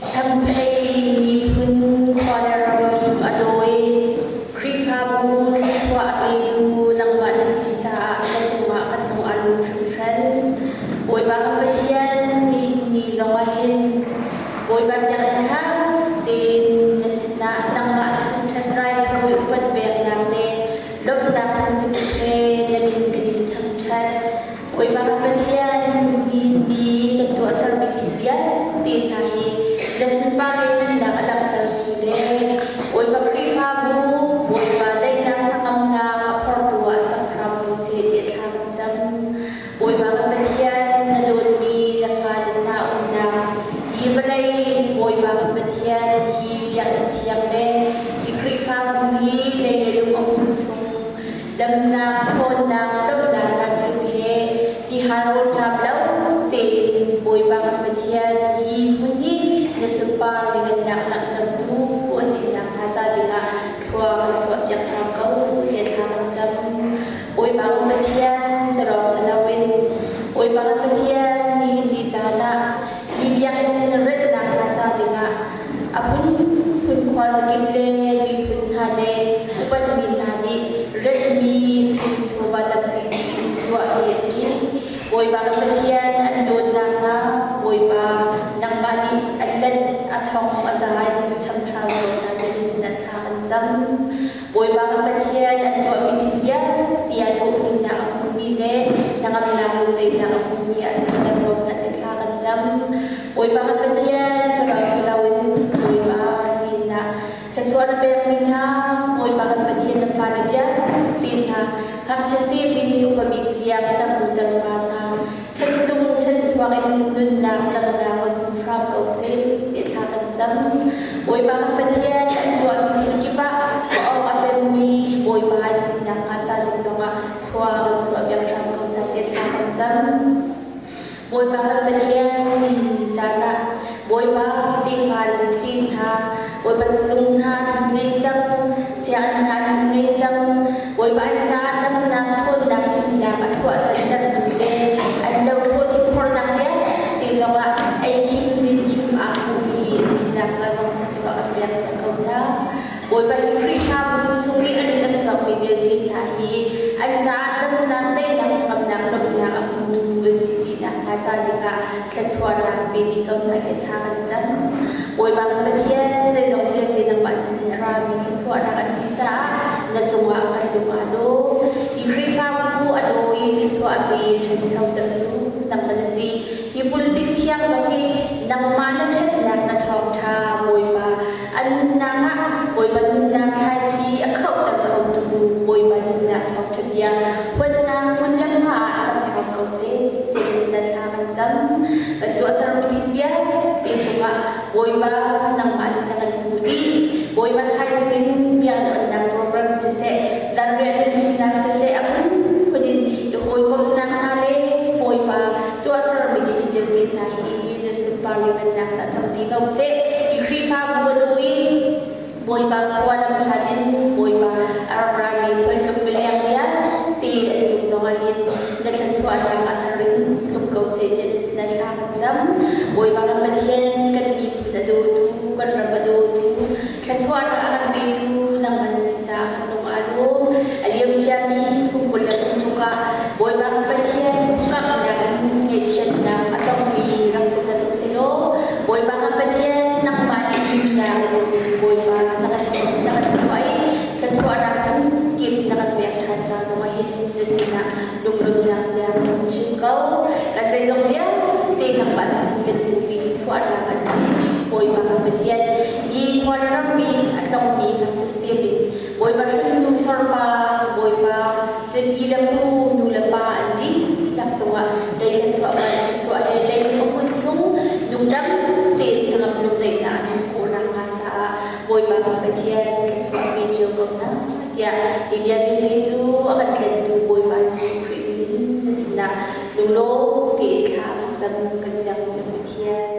Hramphei miphun khua le ram a daw i Khrihfabu thluachuah a petu nangmah na si caah na cungah kan lung aa lawm hringhran. Bawipa kan Pathian, nihin ni zongah hin Bawipa biakinn kha tein na sinah nangmah thangṭhat raithawi upat peknak le lawmhnak lungthin he na min kan in thangṭhat. Bawipa kan Pathian, nihin ni kan tuahsermi thil vialte hna hi na sunpar le nunnak a langhtertu le Bawipa Khrihfabu, Bawipa daihnak hnangamnak a phortu ah cang hram ko seh ti thla kan cam. Bawipa kan Pathian, na dawtmi na fale hna umnak hi vawlei Bawipa kan Pathian hi biakinn thiang le hi Khrihfabu hi lei le lung a hmun chung damnak, ṭhawnnak, lawmhnak tlamtling he tihal rawlṭam lo tein Bawipa kan Pathian hi hmun hi na sunpar ngannak langhtertu a si nakhnga ca dingah thlua kan chuahpiak hram ko tiah thla kan cam. Bawipa kan Pathian carawng si loin Bawipa kan Pathian nihin ni caan ah hi biakinn retnak hna ca dingah a phunphun khuazakip le miphun hna le upatmi hna nih retmi sum chawva tampi in tuahmi a si. Bawipa ka Pathian an dawtnak hna Bawipa nangmah nih a let a thong a za in cham hram ko hna ti sin a thla kan cam. Bawipa kan Pathian an tuahmi thil vialte ah hlawhtlinnak a hmumi le hnangamnak lungdaihnak a hmumi ah canter ko hna ti thla kan cam. Bawipa kan Pathian saram si loin Bawipa nihin ah thluachuah na pekmi hna Bawipa kan Pathian na fale vialte hna ngakchia si timi upa bik tiang tam pa hna chantlung chanchuak in nunnak damnak run hmu hram ko seh ti thla kan cam. Bawipa kan Pathian an tuahmi thil kip ah khuaawng a pemmi Bawipa an sinak hnga ca ding zongah thlua kan chuah piak hram ko hna ti thla kan cam. Bawipa kan Pathian nihin ni caan ah Bawipa tefa lungthin hna Bawipa sizung hna an ngei cang sianginn hna an ngei cang Bawipa an caah damnak ṭhawnnak fimnak a chuah cantertu le an dothawh thinphornak vialte zongah ei khim din khim aa hmuhmi an sinak hnga zong thluachuah kan pek piak ko hna. Bawipa hi Khrihfabu chung i an kan chuakmi vialte hna hi an caah damnak, teinak, hnangamnak, lawmhnak a hmutu an si ti nakhnga ca dingah thluachuahnak pe dih ko hna tiah thla kan cam. Bawipa kan Pathian, zeizong vialte nangmah sinin a rami thluachuahnak an si caah na cungah kan lung aa lawm. Hi Khrihfabu a daw i thluachuah a pe ṭhanchotertu nangmah na si. Hi pulpit thiang zong hi nangmah na ṭhatnak na thawngṭha Bawipa an nunnak ah Bawipa nunnak thlaici a khohter khotu Bawipa nunnak thawngṭha bia phuannak hmun le hma ah cang hram ko seh ti na thla kan cam. Kan tuahsermi thil vialte cungah Bawipa nangmah nih na kan hmuh dih. Bawipa thaizing in bia na onnak program siseh, zanriah dintinak siseh, a phunphun in i hawikomhnak hna le Bawipa tuahsermi thil vialte hna hi na sunpar le ngannak sa cang ti ko seh. Hi Khrihfabu a nung i Bawipa khua lamhlat in Bawipa a rak rami khualtlung mileng vialte an cung zongah hin na thluachuahnak a thar in tlung ko seh tiah na sin ah thla kan cam. Bawipa kan Pathian kan miphun a dawtu, kan ram a dawtu, thluachuahnak a kan petu nangmah na si caah kan lung aa lawm. A liam ciami kum 20 le kum ruk ah Bawipa kan Pathian ngamnak in ngaihchiatnak a tongmi rak si hmanh u silaw Bawipa kan Pathian nangmah nih himnak in Bawipa na kan na kan chuah i thluachuahnak kip na kan pek ṭhan ca zongah hin na sinah lunglawmhnak tiang kan chim ko. Kan zeizong vialte nangmah sin kan hmuhmi thluachuahnak an si. Bawipa kan Pathian hi khual rammi a tlongmi kan cu siam in Bawipa hringtu sorpa Bawipa pi le pu nu le pa an dihlak cungah lei thluachuah van thluachuah he lei a hmun chung lungdam tein hnangam lungdaihnak an hmuh khawh nakhnga caah Bawipa kan Pathian thluachuah pe cio ko hna tiah hi bia vialte cu a kan tlentu Bawipa Jesuh Khrih min na sinah lunglawm tein thla kan cam kan biak Pathian.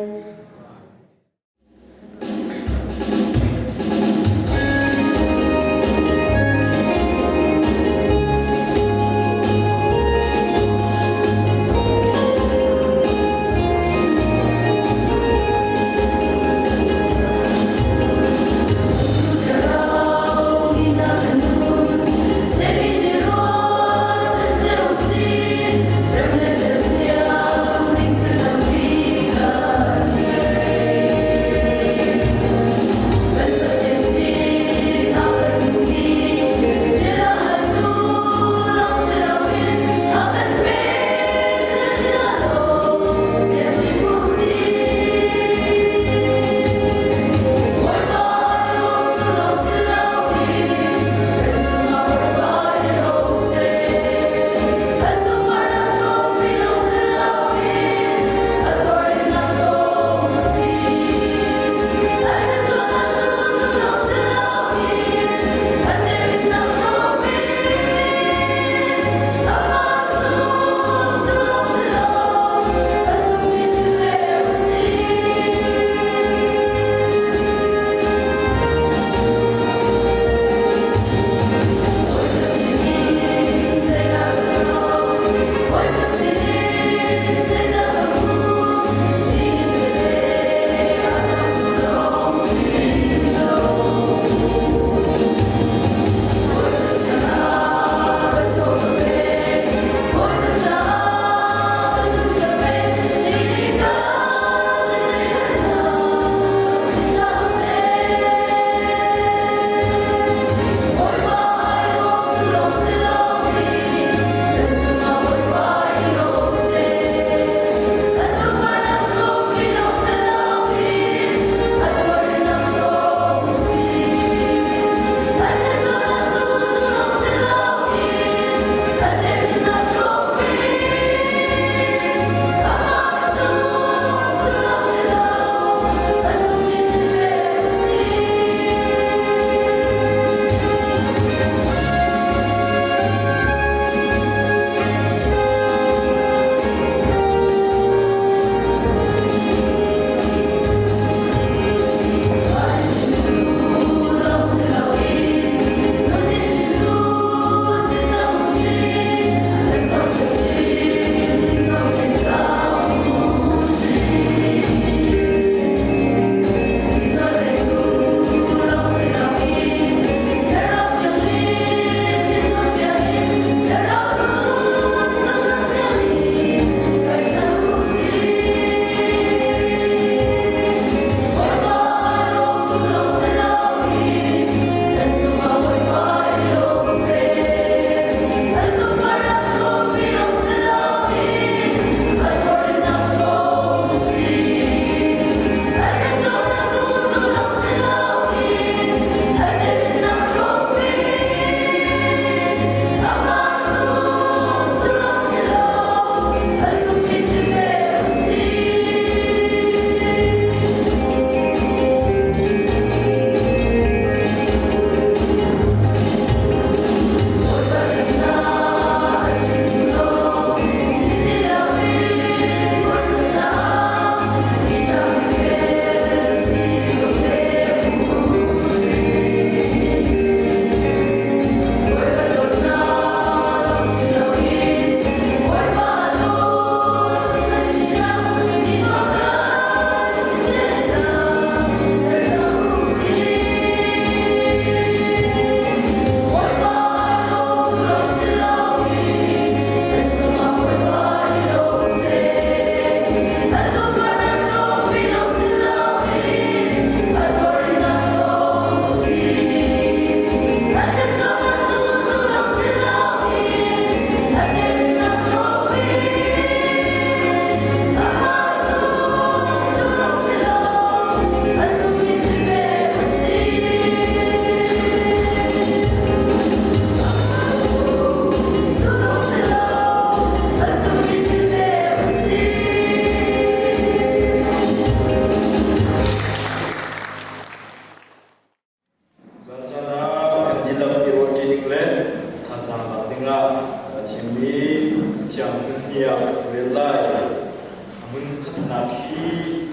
dingmi Cathiang hmunhnih ah kan rel lai. A hmun khatnak hi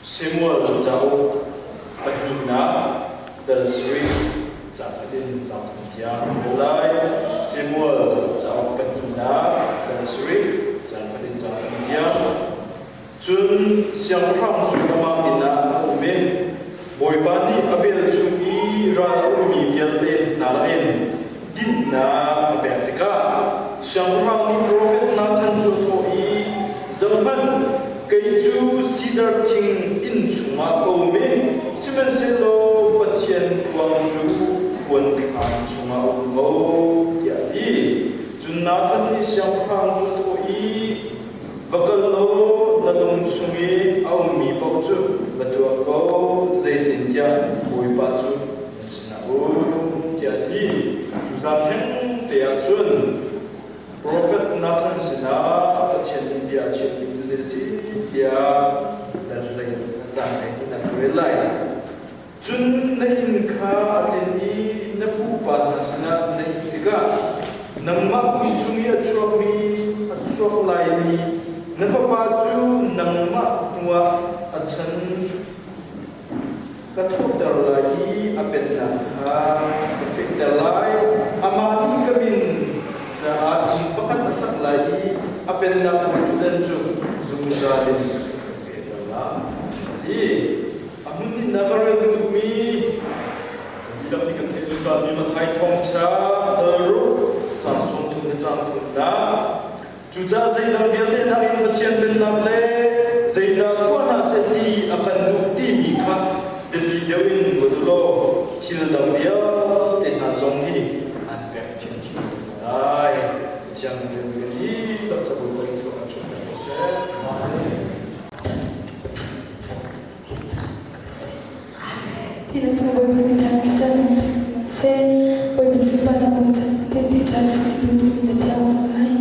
Samuel cauk pahnihnak dal sarih ca khat in ca thum tiang kan rel lai. Samuel cauk pahnihnak dal sarih ca khat in ca thum tiang. Cun siangpahrang cu amah inn ah a um i Bawipa nih a velchum i ral a ummi vialte hna lakin dinhnak a pek tikah siangpahrang nih profet Nathan cu a thawh i, Zohhmanh, kei cu sidar thing inn chungah ka um i sihmanhsehlaw Pathian kuang cu puanthlam chungah a um ko, tiah a ti. Cun Nathan nih siangpahrang cu a thawh i, Va kal law na lung chung i a ummi paoh cu va tuah ko, zeitintiah Bawipa cu na sinah a um, tiah a ti. Cu zan thengte ah cun profet Nathan sinah Pathian nih bia a chimmi cu zei a si tiah dan hlei a caan hlei nih nan rel lai. Cun na inn kha a tlin i na pupa hna sinah na it tikah nangmah pum chung i a chuakmi a chuak laimi na fapa cu nangmah hnuah a chan ka thawhter lai i a pennak kha ka fehter lai. Amah nih ka min caah inn pakhat a sak lai i a pennak bawiṭhutdan cu zungzal in ka fehter lai, a ti. A hmun nih na ka rel ka duhmi kan dihlak nih kan theih zungzalmi Matthai thawngṭha dal ruk caang 30 le caang thumnak. Cucaah zeidang vialte nakin Pathian pennak le zeidah tuah hna seh ti a kan duh timi kha biapi deuh in ruat u law thil dang vialte hna zong hi an pek chinchin ko hna lai. Pathian rian kan dihlak cabuai pei thluak an chuahter ko seh. Ti le cung Bawipa nih thar kichan in pe ko hna seh. Bawipa sunparnak ding chan te ti ṭha si tu timi le thiang si lai.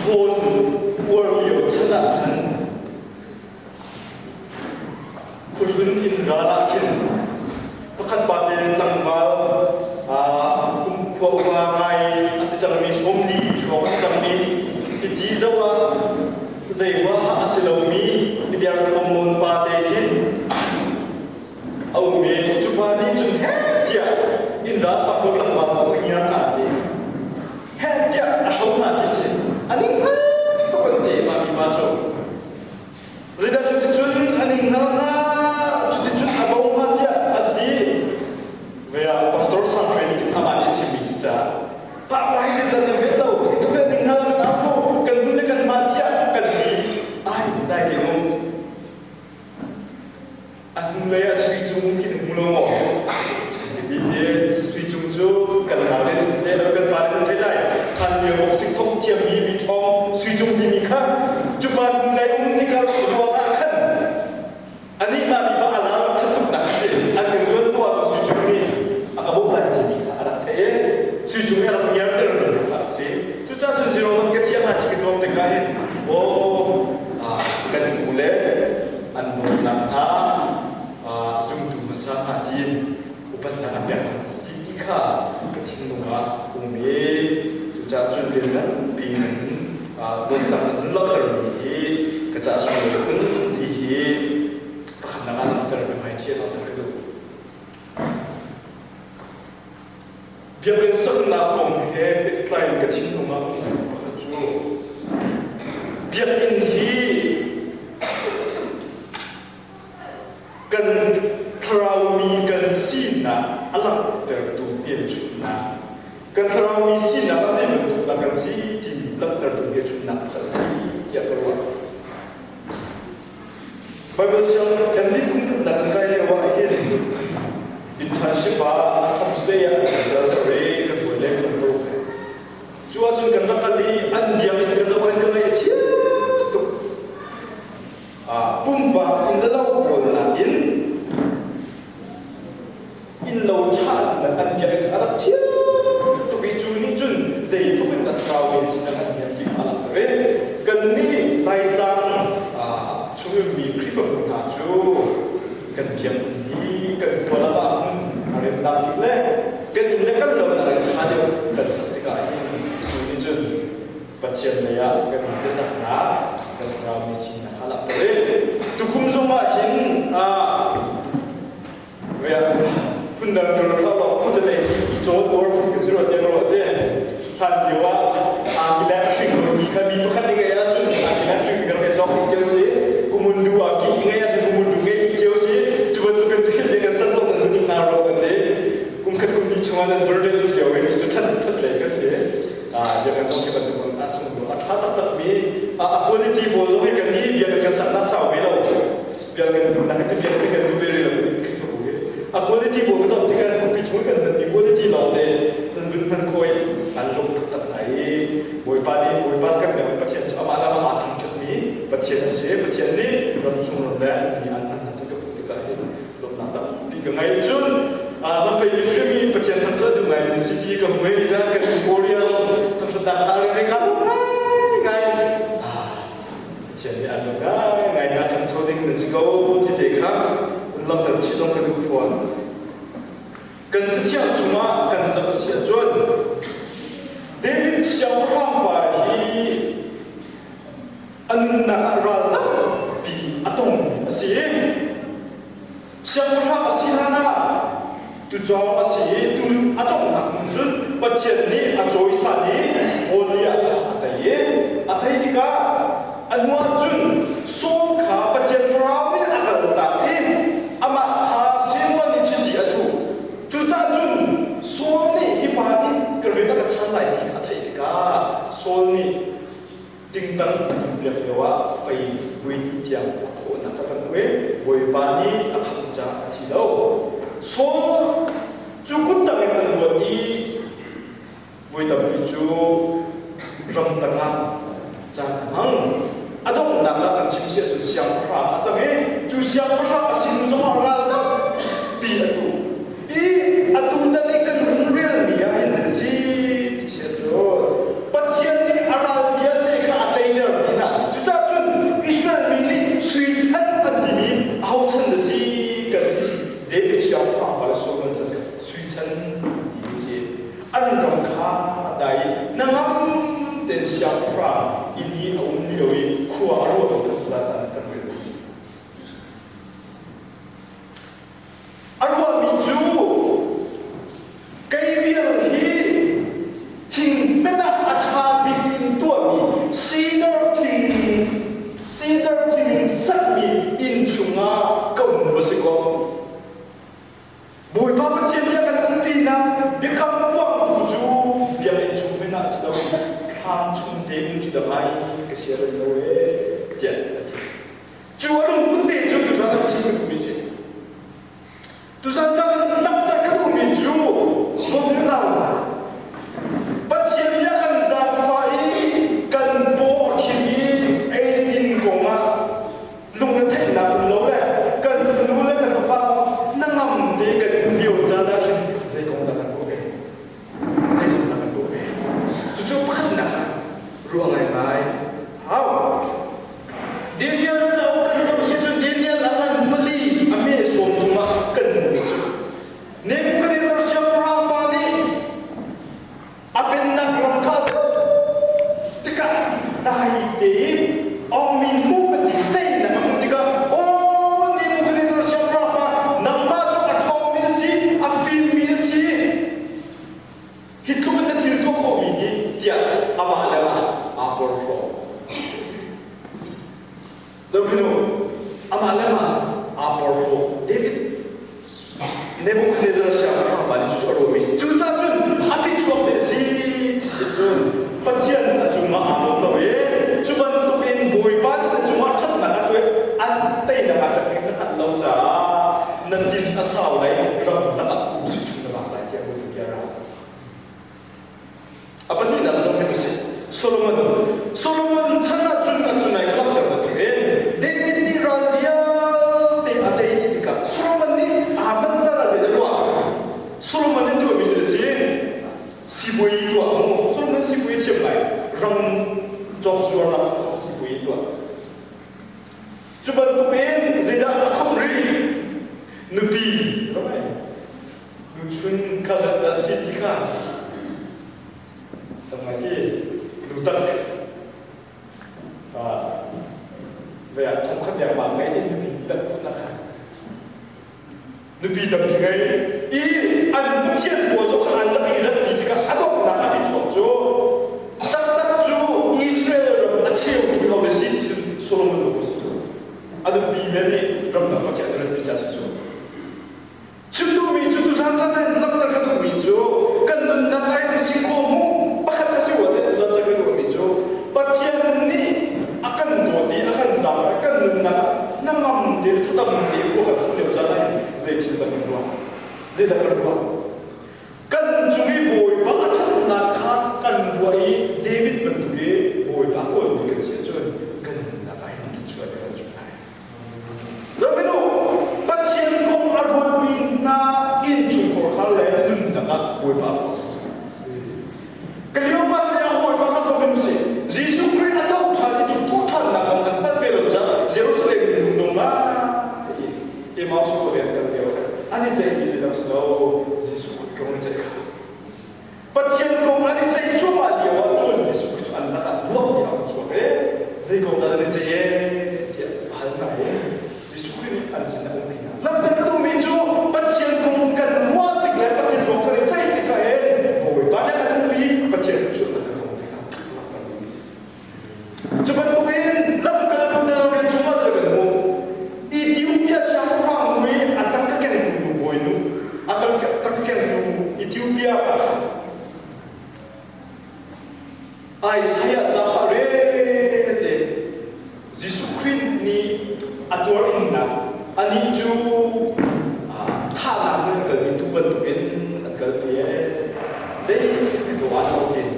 Phone uar lio chan ah khan khuahlun inn ral ah khin pakhat pa te tlangval kum khua upa ngai a si cangmi 40 hrawng a si cangmi i ti zoh ah zei huaha a si lomi i derthawm nawn pa te khi a um i cu pa nih cun heh tiah inn ral fa ko tlangval pa kha ngiar hna ti heh tiah a hro hna ti si a ning hngal tuk an ti mah mi pa cu zeidah cuticun a ning hngal hnga cuticun a bo hnga tiah an ti ve ah pastor sang hre nih amah nih a chimmi si caah pa pa hi zeidah nan bet lo itu kan ning hngal kan au kan nun le kan mah cia kan ti ai dai ke mu A hnulei ah sui cung khi na hmu lo maw? Hi sui cung cu kan nau le nan thei lo, kan pa le nan thei lai. Hlan lio boxing thong thiammi mi ṭhawng sui cung timi kha cu pa hnulei um tikah ruang ah khan anih mah mi pa a lar ṭhat tuknak a si. An ka zuan hnu ah sui cung nih a ka bawmh lai timi kha a rak theih i sui cung nih a rak ngiarter mi kha a si. Cucaah cun zero man ka thiam ah ci ka tuak tikah hin aw kan pu le an dawtnak hna zumtu hmasa hna tiin upatnak an pek si ti kha ka thinlung ah um i cucaah cun rian nganpi in dawtnak an langhtermi hi ka caah sunglawi phun ti hi pakhatnak ah langhter ka hmaichia langhter ka duh. Biakinn saknak kong he pehtlai in ka thinlung ah um pakhat cu biakinn hi kan thlaraumi kan sinak a langhtertu hmelchunhnak kan thlaraumi sinak a zei bantuk dah kan si timi langhtertu hmelchunhnak pakhat a si tiah ka ruah. Bible siang MD kum khatnak kan kai lio ah hin internship ah Assam State ah kan kal re kan buai le kan pro cu ahcun kan rak kal i an biakinn ka zoh in ka ngaih a chia tuk pumpak inn le lo pawl nakin innlo ṭha in an biakinn a rak chia tuk i cu nih cun zeitluk in dah thlarau mi sinak an hiam ti kha a langhter i kannih Laitlang chungin mi Khrihfabu hna cu kan biakinn hi kan khua lakah hmun a remnak bik le kan inn le kan lo nak in ṭha deuh kan sak tikah hin cu nih cun Pathian lei ah kan biataknak kan thlarau mi sinak kha a langhter i tukum zongah hin Phundang ka rak thlau lo khuate lei i cawn or phun ka si rua tiah ka ruah te. Hlan lio ah angki hring mi kha mi pakhat nih ngei ahcun angki hring mi kan rak cawk dih cio si. Kumun du ah ki ngei ahcun kumun du ngei dih cio si. Cu bantuk in thil le kan san lo nan vun hna ro kan ti. Kum khat kum hnih chungah nan burden cio i cucu that that lei ka si. Biakinn zong hi bantuk in a sung a tha taktak mi a quality pawl zong hi kan nih biakinn kan saknak sau ve lo. Biakinn duhnak hi biakinn kan duh ve rih lo Khrihfabu hi a quality pawl ka zoh tikah khuapi chung kan hmanmi quality lawngte nan vun hman khawh i an lung taktak hna i Bawipa nih Bawipa kan biak Pathian cu amah le amah aa thangṭhatmi Pathian a si Pathian nih ramchung ram le mi an hman ti ka hmuh tikah hin lawmhnak tampi ka ngei cun lamphei mi Pathian thangṭhat duh ngai mi si ti ka hmu i kan kan Korea zong thangṭhatnak a reng ka ngai ngai Pathian nih an lung ngaingai na ṭhangcho ding nan si ko ti te kha un langhter chih zong ka duh fawn. Kan cathiang chungah kan zoh a si ahcun David siangpahrang pa hi a nunnak ah ral tampi a tong a si i Siangpahrang a si hlan ah tucawng a si i tu a conghnak hmun cun Pathian nih a cawisan i Goliath kha a tei i a tei tikah a hnu ah cun Saul kha Pathian thlarau nih a kaltak i amah kha Samuel nih chiti a thuh. Cucaah cun Saul nih hi pa nih ka rian a ka chan lai ti kha a theih tikah Saul nih Tingtang a tumpiak lioah fei vui hnih tiang a khawhnak a kan hmuh i Bawipa nih a khamh caah a thi lo. Saul cu kuttang in an luat i voi tampi cu ramtang ah caan a hmang. A donghnak ah kan chim si ahcun siangpahrang a cang i cu siangpahrang a si hnu zongah ral tampi a tu. I atu tan i kan hun relmi ah hin zei a si ti si ahcun Pathian nih a ral vialte kha a. lo ee tiah a ti. Cu a lungput te cu tuzan an chim duhmi si. Tuzan caan an langhter ka duhmi cu dawtnak Pathian nih a kan zaangfah i kan paw a khim i ei le din kongah lungretheihnak um lo le kan fanu le kan fapa na ngam te kan um lio caan ah khin zei kong dah kan tuah ve? Zei kong dah kan tuah ve? Cucu pakhatnak ah ruah ngaingai hau. Daniel cauk kan zoh si cun Daniel a ngan pali a me 30 ah kan hmuh cu. Nebuchadnezzar siangpahrang pa nih a pennak ram kha zoh tikah dai tein ongmi hmuh kan ti teinak a hmuh tikah aw Nebuchadnezzar siangpahrang pa nangmah cu a ṭhawngmi na si a fimmi na si hi tluk in na thil tuah khawhmi nih tiah amah le amah aa porhlaw. Zohhmanh u, amah le amah aa porhlaw. David Nebuchadnezzar siangpahrang pa nih cucu a ruahmi a si. Cucaah cun a phichuak zei a si ti si cun Pathian a cungah aa lawm lo i cu bantukin Bawipa nih na cungah ṭhatnak a tuah an teinak ah kan na hngalh lo caah na din a sau lai ram lakah kum si ṭhum na lak lai tiah Bawipa bia a ra. A pahnihnak zong hi a si. Solomon Solomon chan ah cun a tunai ka langhter bantukin David nih ral vialte a tei dih tikah Solomon nih aa manh caan ah zeidah ruah? Solomon nih tuahmi cu a si. Sibawi tuah mu. Solomon sibawi thiam ngai. Ram cawk zuarnak sibawi tuah. Cu bantukin zeidah a khomh rih? Nupi. Nuchun kha zeidah a si ti kha tam ngai ti nu tak ve ah thong khat dengmang ngei ti nupi tak phun na kha nupi tampi ngei i an pathian pawl cu kha an rak i ratpi tikah a donghnak an i chuak cu taktak cu Israel ram a cheu mi ko le si ti Solomon nu si cu a nupi le nih ramdang pathian an ratpi ca si cu Chim duhmi cu tuzan caan ah langhter ka duhmi cu kan nunnak ah hin si khawh mu pakhat a si rua te tuzan caan ka duhmi cu Pathian nih a kan dawt i a kan zaangfah kan nunnak ah hnangam te thadam te khua kan sak lio caan ah hin zei thil dah kan ruah zeidah kan ruah kan cung i Bawipa a ṭhatnak kha kan ruah i David bantuk i Bawipa kawlmi kan si ahcun kan nunnak ah hin thluachuah kan cu lai Zohhmanh u, Pathian kong a ruatmi hna innchungkhar kha le nunnak ah Bawipa a phuah zungzal. Kleopas nih a hawipa kha zohhmanh u sih. Jesuh Khrih a tho ṭhan i cu thawhṭhannak kong an hngalh ve lo caah Jerusalem in lungdong ngai in Emmaus khua lei an kal lio khan an i ceihmi cu dang si lo, Jesuh kut kong i ceih kha. Pathian kong an i ceih cuahmah lio ah cun Jesuh Khrih cu an lakah duak tiah a hung chuak i zei kong dah nan i ceih ee tiah a hal hna i Jesuh Khrih nih an sin a umpi hna. Langhter ka duhmi cu Pathian kong kan ruah tik le Pathian kong kan i ceih tikah hin Bawipa nih a kan umpi Pathian thluachuahnak kan hmu tikah langhter duhmi a si. Cu bantukin lamkaltu hna rian chungah zei kan hmuh? Ethiopia siangpahrang nu i a tangka kengtu nu bawinu, a tangka kengtu Ethiopia pa kha Isaiah ca kha rel te Jesuh Khrih nih a tuar innak anih cu thahnak nih an kalpi tu bantukin an kalpi ee zei tuah lo tin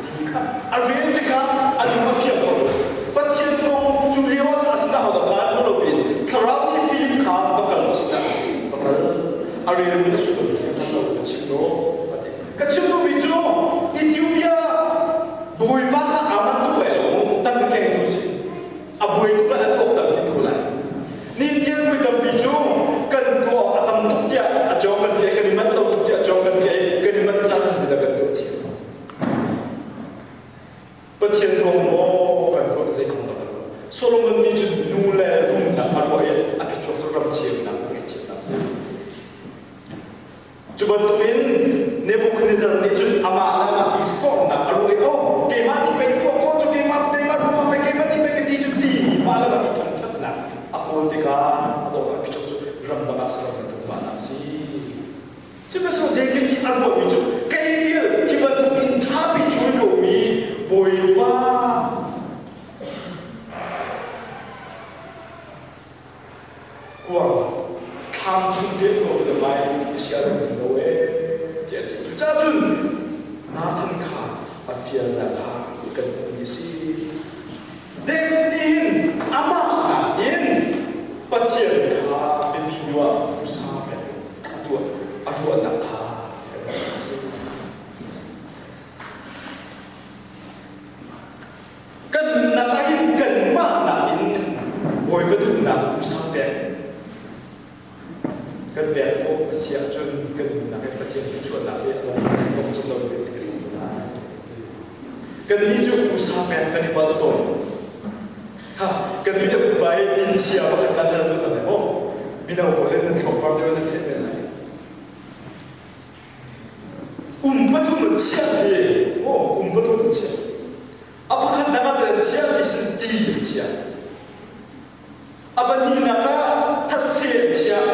thi kha a rel tikah a lung a fiang kho lo Pathian kong cu lio ah a sinah ho dah phan lo pin thlarau nih Philip kha va kal lo sinah va kal a rel mi a sual ti lo ka chim lo ka chim duhmi cu Ethiopia Bawipa kha aa manh tuk lai lo tam keng tu si a buai tuk lai a tuak tam hrim ko lai Nindian vui tampi cu kan tuah a tam tuk tiah a cawng kan ti kan i manh lo tuk tiah cawng kan ti kan i manh caan si kan tuah chih Pathian kong maw kan tuah zei kong dah kan tuah Solomon nih cun nu le rumnak a ruah i a phichuak cu ram chiamnak ngaihchiatnak si Cu bantukin Nebuchadnezzar nih cun amah le amah i forhnak a ruah i oh keimah nih pei ka tuah khawh cu keimah keimah ruangah pei keimah nih pei ka ti cu ti mah le mah i thangṭhatnak a kawl tikah a dawtnak phichuak cu ramdang ah saram bantuk vanah a si. Sihmanhsehlaw David nih a ruahmi cu kei bil hi bantuk in ṭhapi cul komi Bawipa. Kuang thlam chung te ko cu lai i sia lo lo e tiah ti. Cucaah cun Nathan kha a fialnak kha kan hmuhmi a si. David nih hin amah nakin Pathian kha biapi deuh ah usa pek a tuah a ruahnak kha kan hmuh a si. Kan nunnak ah hin kanmah nakin Bawipa duhnak usa pek kan pek khawh a si ahcun kan nunnak in Pathian thluachuahnak hi a dong dong cem lo in kan um lai. Kannih cu usa pek kan i palh tawn. Ha, kan mi le pupa i innchia pakhat kan hal tawn nan maw? Mino pawl in nan thawngpang deuh nan theih men lai. Um pathum an chiah ti, oh, um pathum an chiah. A pakhat nak ah an chiah ti sin ti an chiah. A pahnihnak ah thetse an chiah.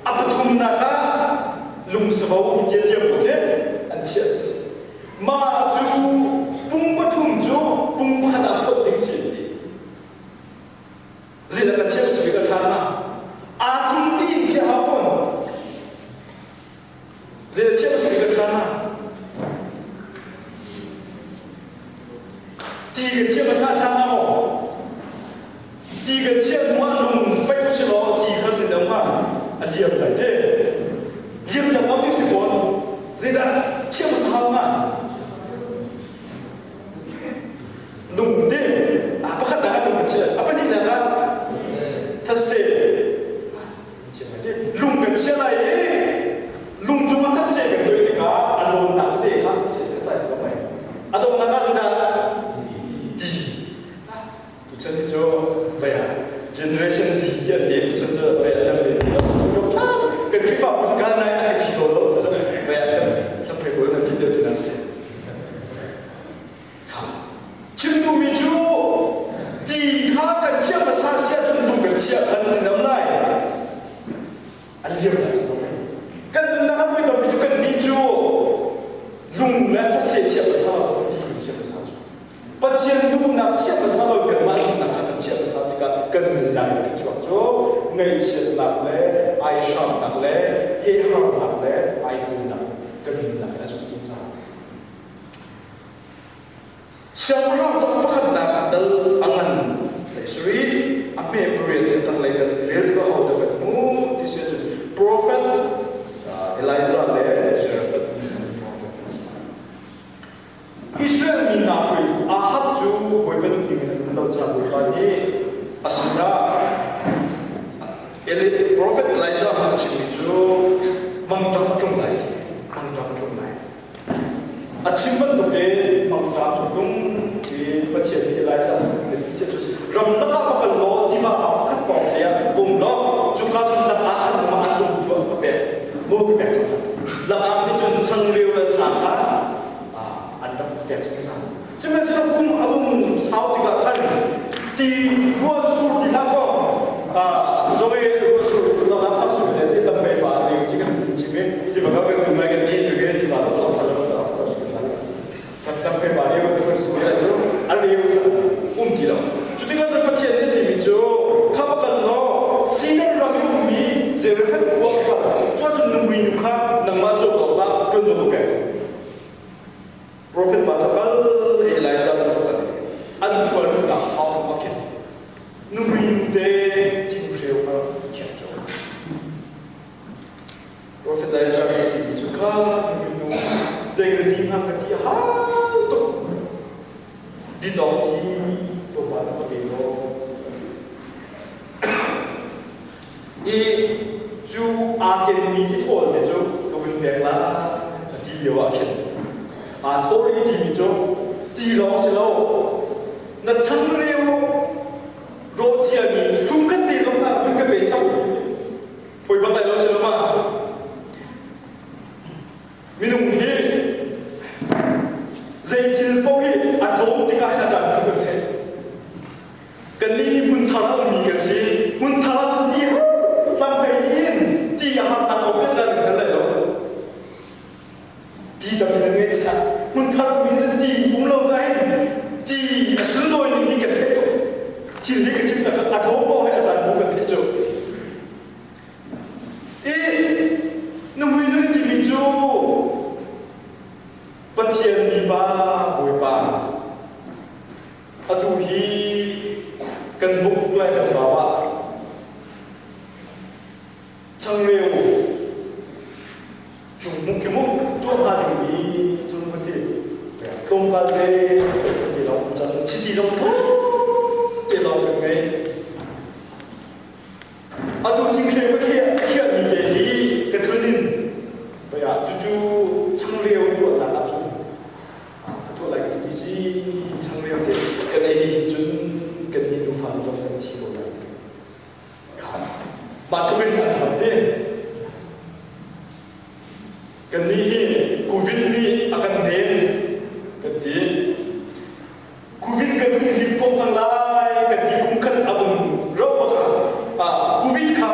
A pathumnak ah lungsavo i tiatiam ko khi an chiah ti si. Mah cu pung pathum cu pung pakhat ah fonh ding si an ti. Zeidah kan chiah si ka ṭhan ma? Aa tum dih in chiah hau fawn. Zeidah chiah si ka ṭhan ma? Ti kan chiah hmasa ṭhan ma maw? Ti kan chiah hnu ah lung pei usih law ti kha zeidah hnga a liam lai te. Liam lengmang ding si fawn. Zeidah chiah hmasa hau hnga? Lung te a pakhatnak ah lung kan chiah, a pahnihnak ah thase. Lung kan chia lai i lung cungah thase kan tuah tikah a lawnnak tete kha thase kan tlai si mai. A donghnak ah zeidah? Ti. Tuchan hi cu baya generation Z ti an ti tuchan cu baya tam ve ti lo. Kan Khrihfabu hi kan nai an phi ko lo tuchan baya tam tam phei ko nan ti deuh ti nan si. Chim duhmi cu ti kha kan chiah hmasa si ahcun lung kan chiah khan kan dam lai. A liam lai si Kan nunnak a vui tampi cu kan nih cu lung le thase chiah hmasa lo ti kan chiah hmasa cu. Pathian duhnak chiah hmasa lo kanmah duhnak kha kan chiah hmasa tikah kan nunnak in kan chuak cu ngaihchiatnak le aihramnak le heharnak le aikulnak kan nunnak in a zung zungzal. Siangpahrang cang pakhatnak dal a ngan hlei a hme pariat in tanglei kan rel tikah ho dah kan hmuh ti si ahcun profet Elijah le Zarephath Israel mi hna hruaitu Ahab cu Bawipa duh ding in an um lo caah Bawipa nih a sinah Prophet Elijah a chimmi cu mangṭam a tlung lai mangṭam a tlung lai A chim bantuk in mangṭam cu tlung i Pathian nih Elijah cu tlung in cu ramlak ah va kal law tiva ah pakhat pawng te ah um law cuka cun lakah an um ah an cung tu ka pek nawl ka pek cang lakah nih cun changreu le sa kha an rak pek zungzal sihmanhsehlaw kum a vung sau tikah khan ti ruah sur ti hlah kaw zong i ruah sur lakah sak sur le ti lam mei pa ti ti kan chim i ti bakal kan dum lai kan ni tu ke ti ba lo thal lo thal lam phei pa lio tu kan si mi cu an lio cu um ti lo cu tikah cun Pathian nih timi cu kha bakal law Sinan ram i ummi Zarephath khua kha cu cun numui nu kha nangmah cawk awkah ṭuanvo ka pek Profet pa cu kal i Elijah cu va kal i an khua luhnak hau ah khin nuhmei te thinghreu kha khiak cu. Profet Elijah nih a timi cu kha nuhmei nu zei ka ti hnga ka ti a hal tuk. Din awk ti tlawmpal na ka pe law. I cu aa kenmi tithawl te cu ka vun pek lai a ti lio ah khin aa thawl i timi cu ti lawng si lo na changreu rawh ciami hlum khat te zong kha vun ka pe chap foi bak lai lo si lo ma minung hi zei thil paoh hi a tlawm tikah hin a ṭan kan theih Kannih hi hmunthar ah ummi kan si. Hmunthar ah cun ti hlamphei in ti a harnak kong kan kan hngal lai lo. Ti tampi nan ngeih chiah. Hmunthar ummi cun ti um lo cahin ti a sunlawi ning hi kan theih tuk. Thil hi ka chim cang a tlawm paoh he a tan bu kan theih cu. Kan buk lai kan bau ah changreu cung muk ki muk tuah hnga dingmi cun ka ti. Tlawmpal te ti lawng cang chiti zong te lawng kan ngei. Atu thinghreu ka khiahmi te hi ka tlun in baya cucu changreu tuahnak ahcun a tuah lai ka timi si changreu te kan ei dih hin cun kan nih nufa zong kan thi ko lai. Mah tluk in an har te. Kannih hi Covid nih a kan den kan ti. Covid kan hun him pom cang lai kan ti kum khat a vung rauh bak ah Covid kha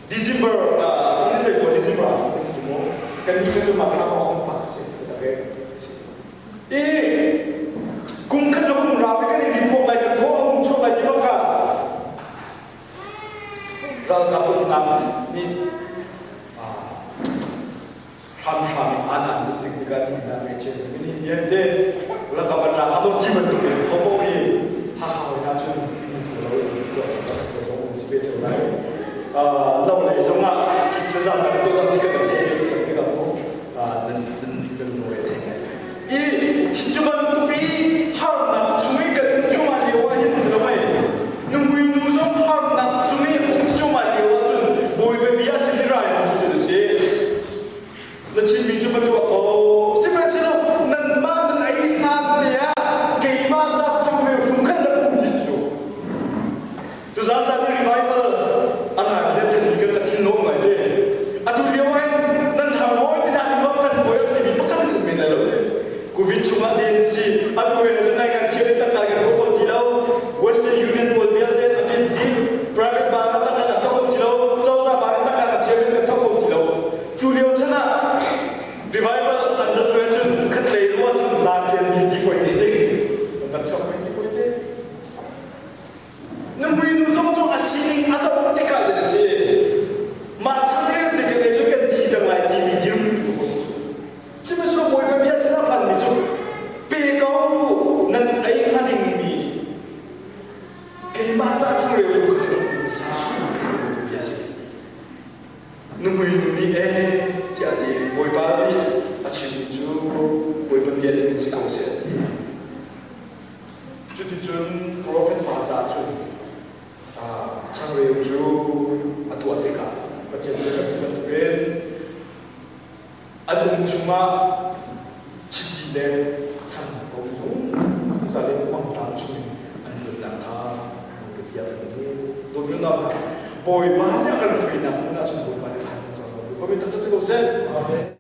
December kan ni ko December ah kan si mu kan ni cu ma thla ma hun pa si ta ke si i kum khat a vung rau kan i him pom lai kan thaw a hung chuak lai ti bak kha ralkap uknak nih hramhram in an an zut tik tikah ni hna me chen mi ni hian te la ka batla amo ti bantuk in ho ko hi Hakha hoi na chun in thu lo in ko sa ko ko si pe cheu lai lo lei zong ah ki zam kan to zam ti kan te sa ti ka mo nan nan nan no re the i cu bantuk i harnak chung i kan um cuahmah lio ah hin si lo mei numui nu zong harnak chung i um cuahmah lio ahcun Bawipa bia sin i rai cu a si na chimmi cu ka tuah ko sihmanhsehlaw nanmah nan ei hlan te ah keimah ca changreu hlum khan rak um ti si cu Tuzaan caan i revival an hai le thenmi kan ka thinlung ngai te. Atu lio ah hin nan har mawi ti hna ding kan fawi an timi pakhat in um men lai lo te. Covid chungah den si atu he cun nai kan chia le tak kan ko ko ti lo. Western Union pawl vialte a fit dih. Private bank ah tak kan thok ti lo. Cozah bank tak kan chia kan thok ti lo. Cu lio chan ah revival an rat ve cun khat lei ruah cun la pian mi ti foi te. Kan chok ti foi te. Nuhmui nu zong cu a sining a zoh tikah hin a si. Mah changreu te kan ei cu kan thi cang lai timi dirhmun cu a si cu. Sihmanhsehlaw Bawipa bia sin a phanmi cu pe ko nan ei hnga dingmi keimah ca changreu cu ka sa bia si. Nuhmui nu nih ee tiah a ti. Bawipa nih a chimmi cu Bawipa bia ning in si ko seh a ti. Cuticun profet pa caah cun changreu cu a tuah tikah Pathian cu kan bantukin an um chungah chiti le chang ko zungzal in mangṭam chungin an luatnak kha bia kan hmu. Dawtnak Bawipa nih a kan hruainak hmun ahcun Bawipa nih a kan zong ko. Bawipa si ko seh. Amen.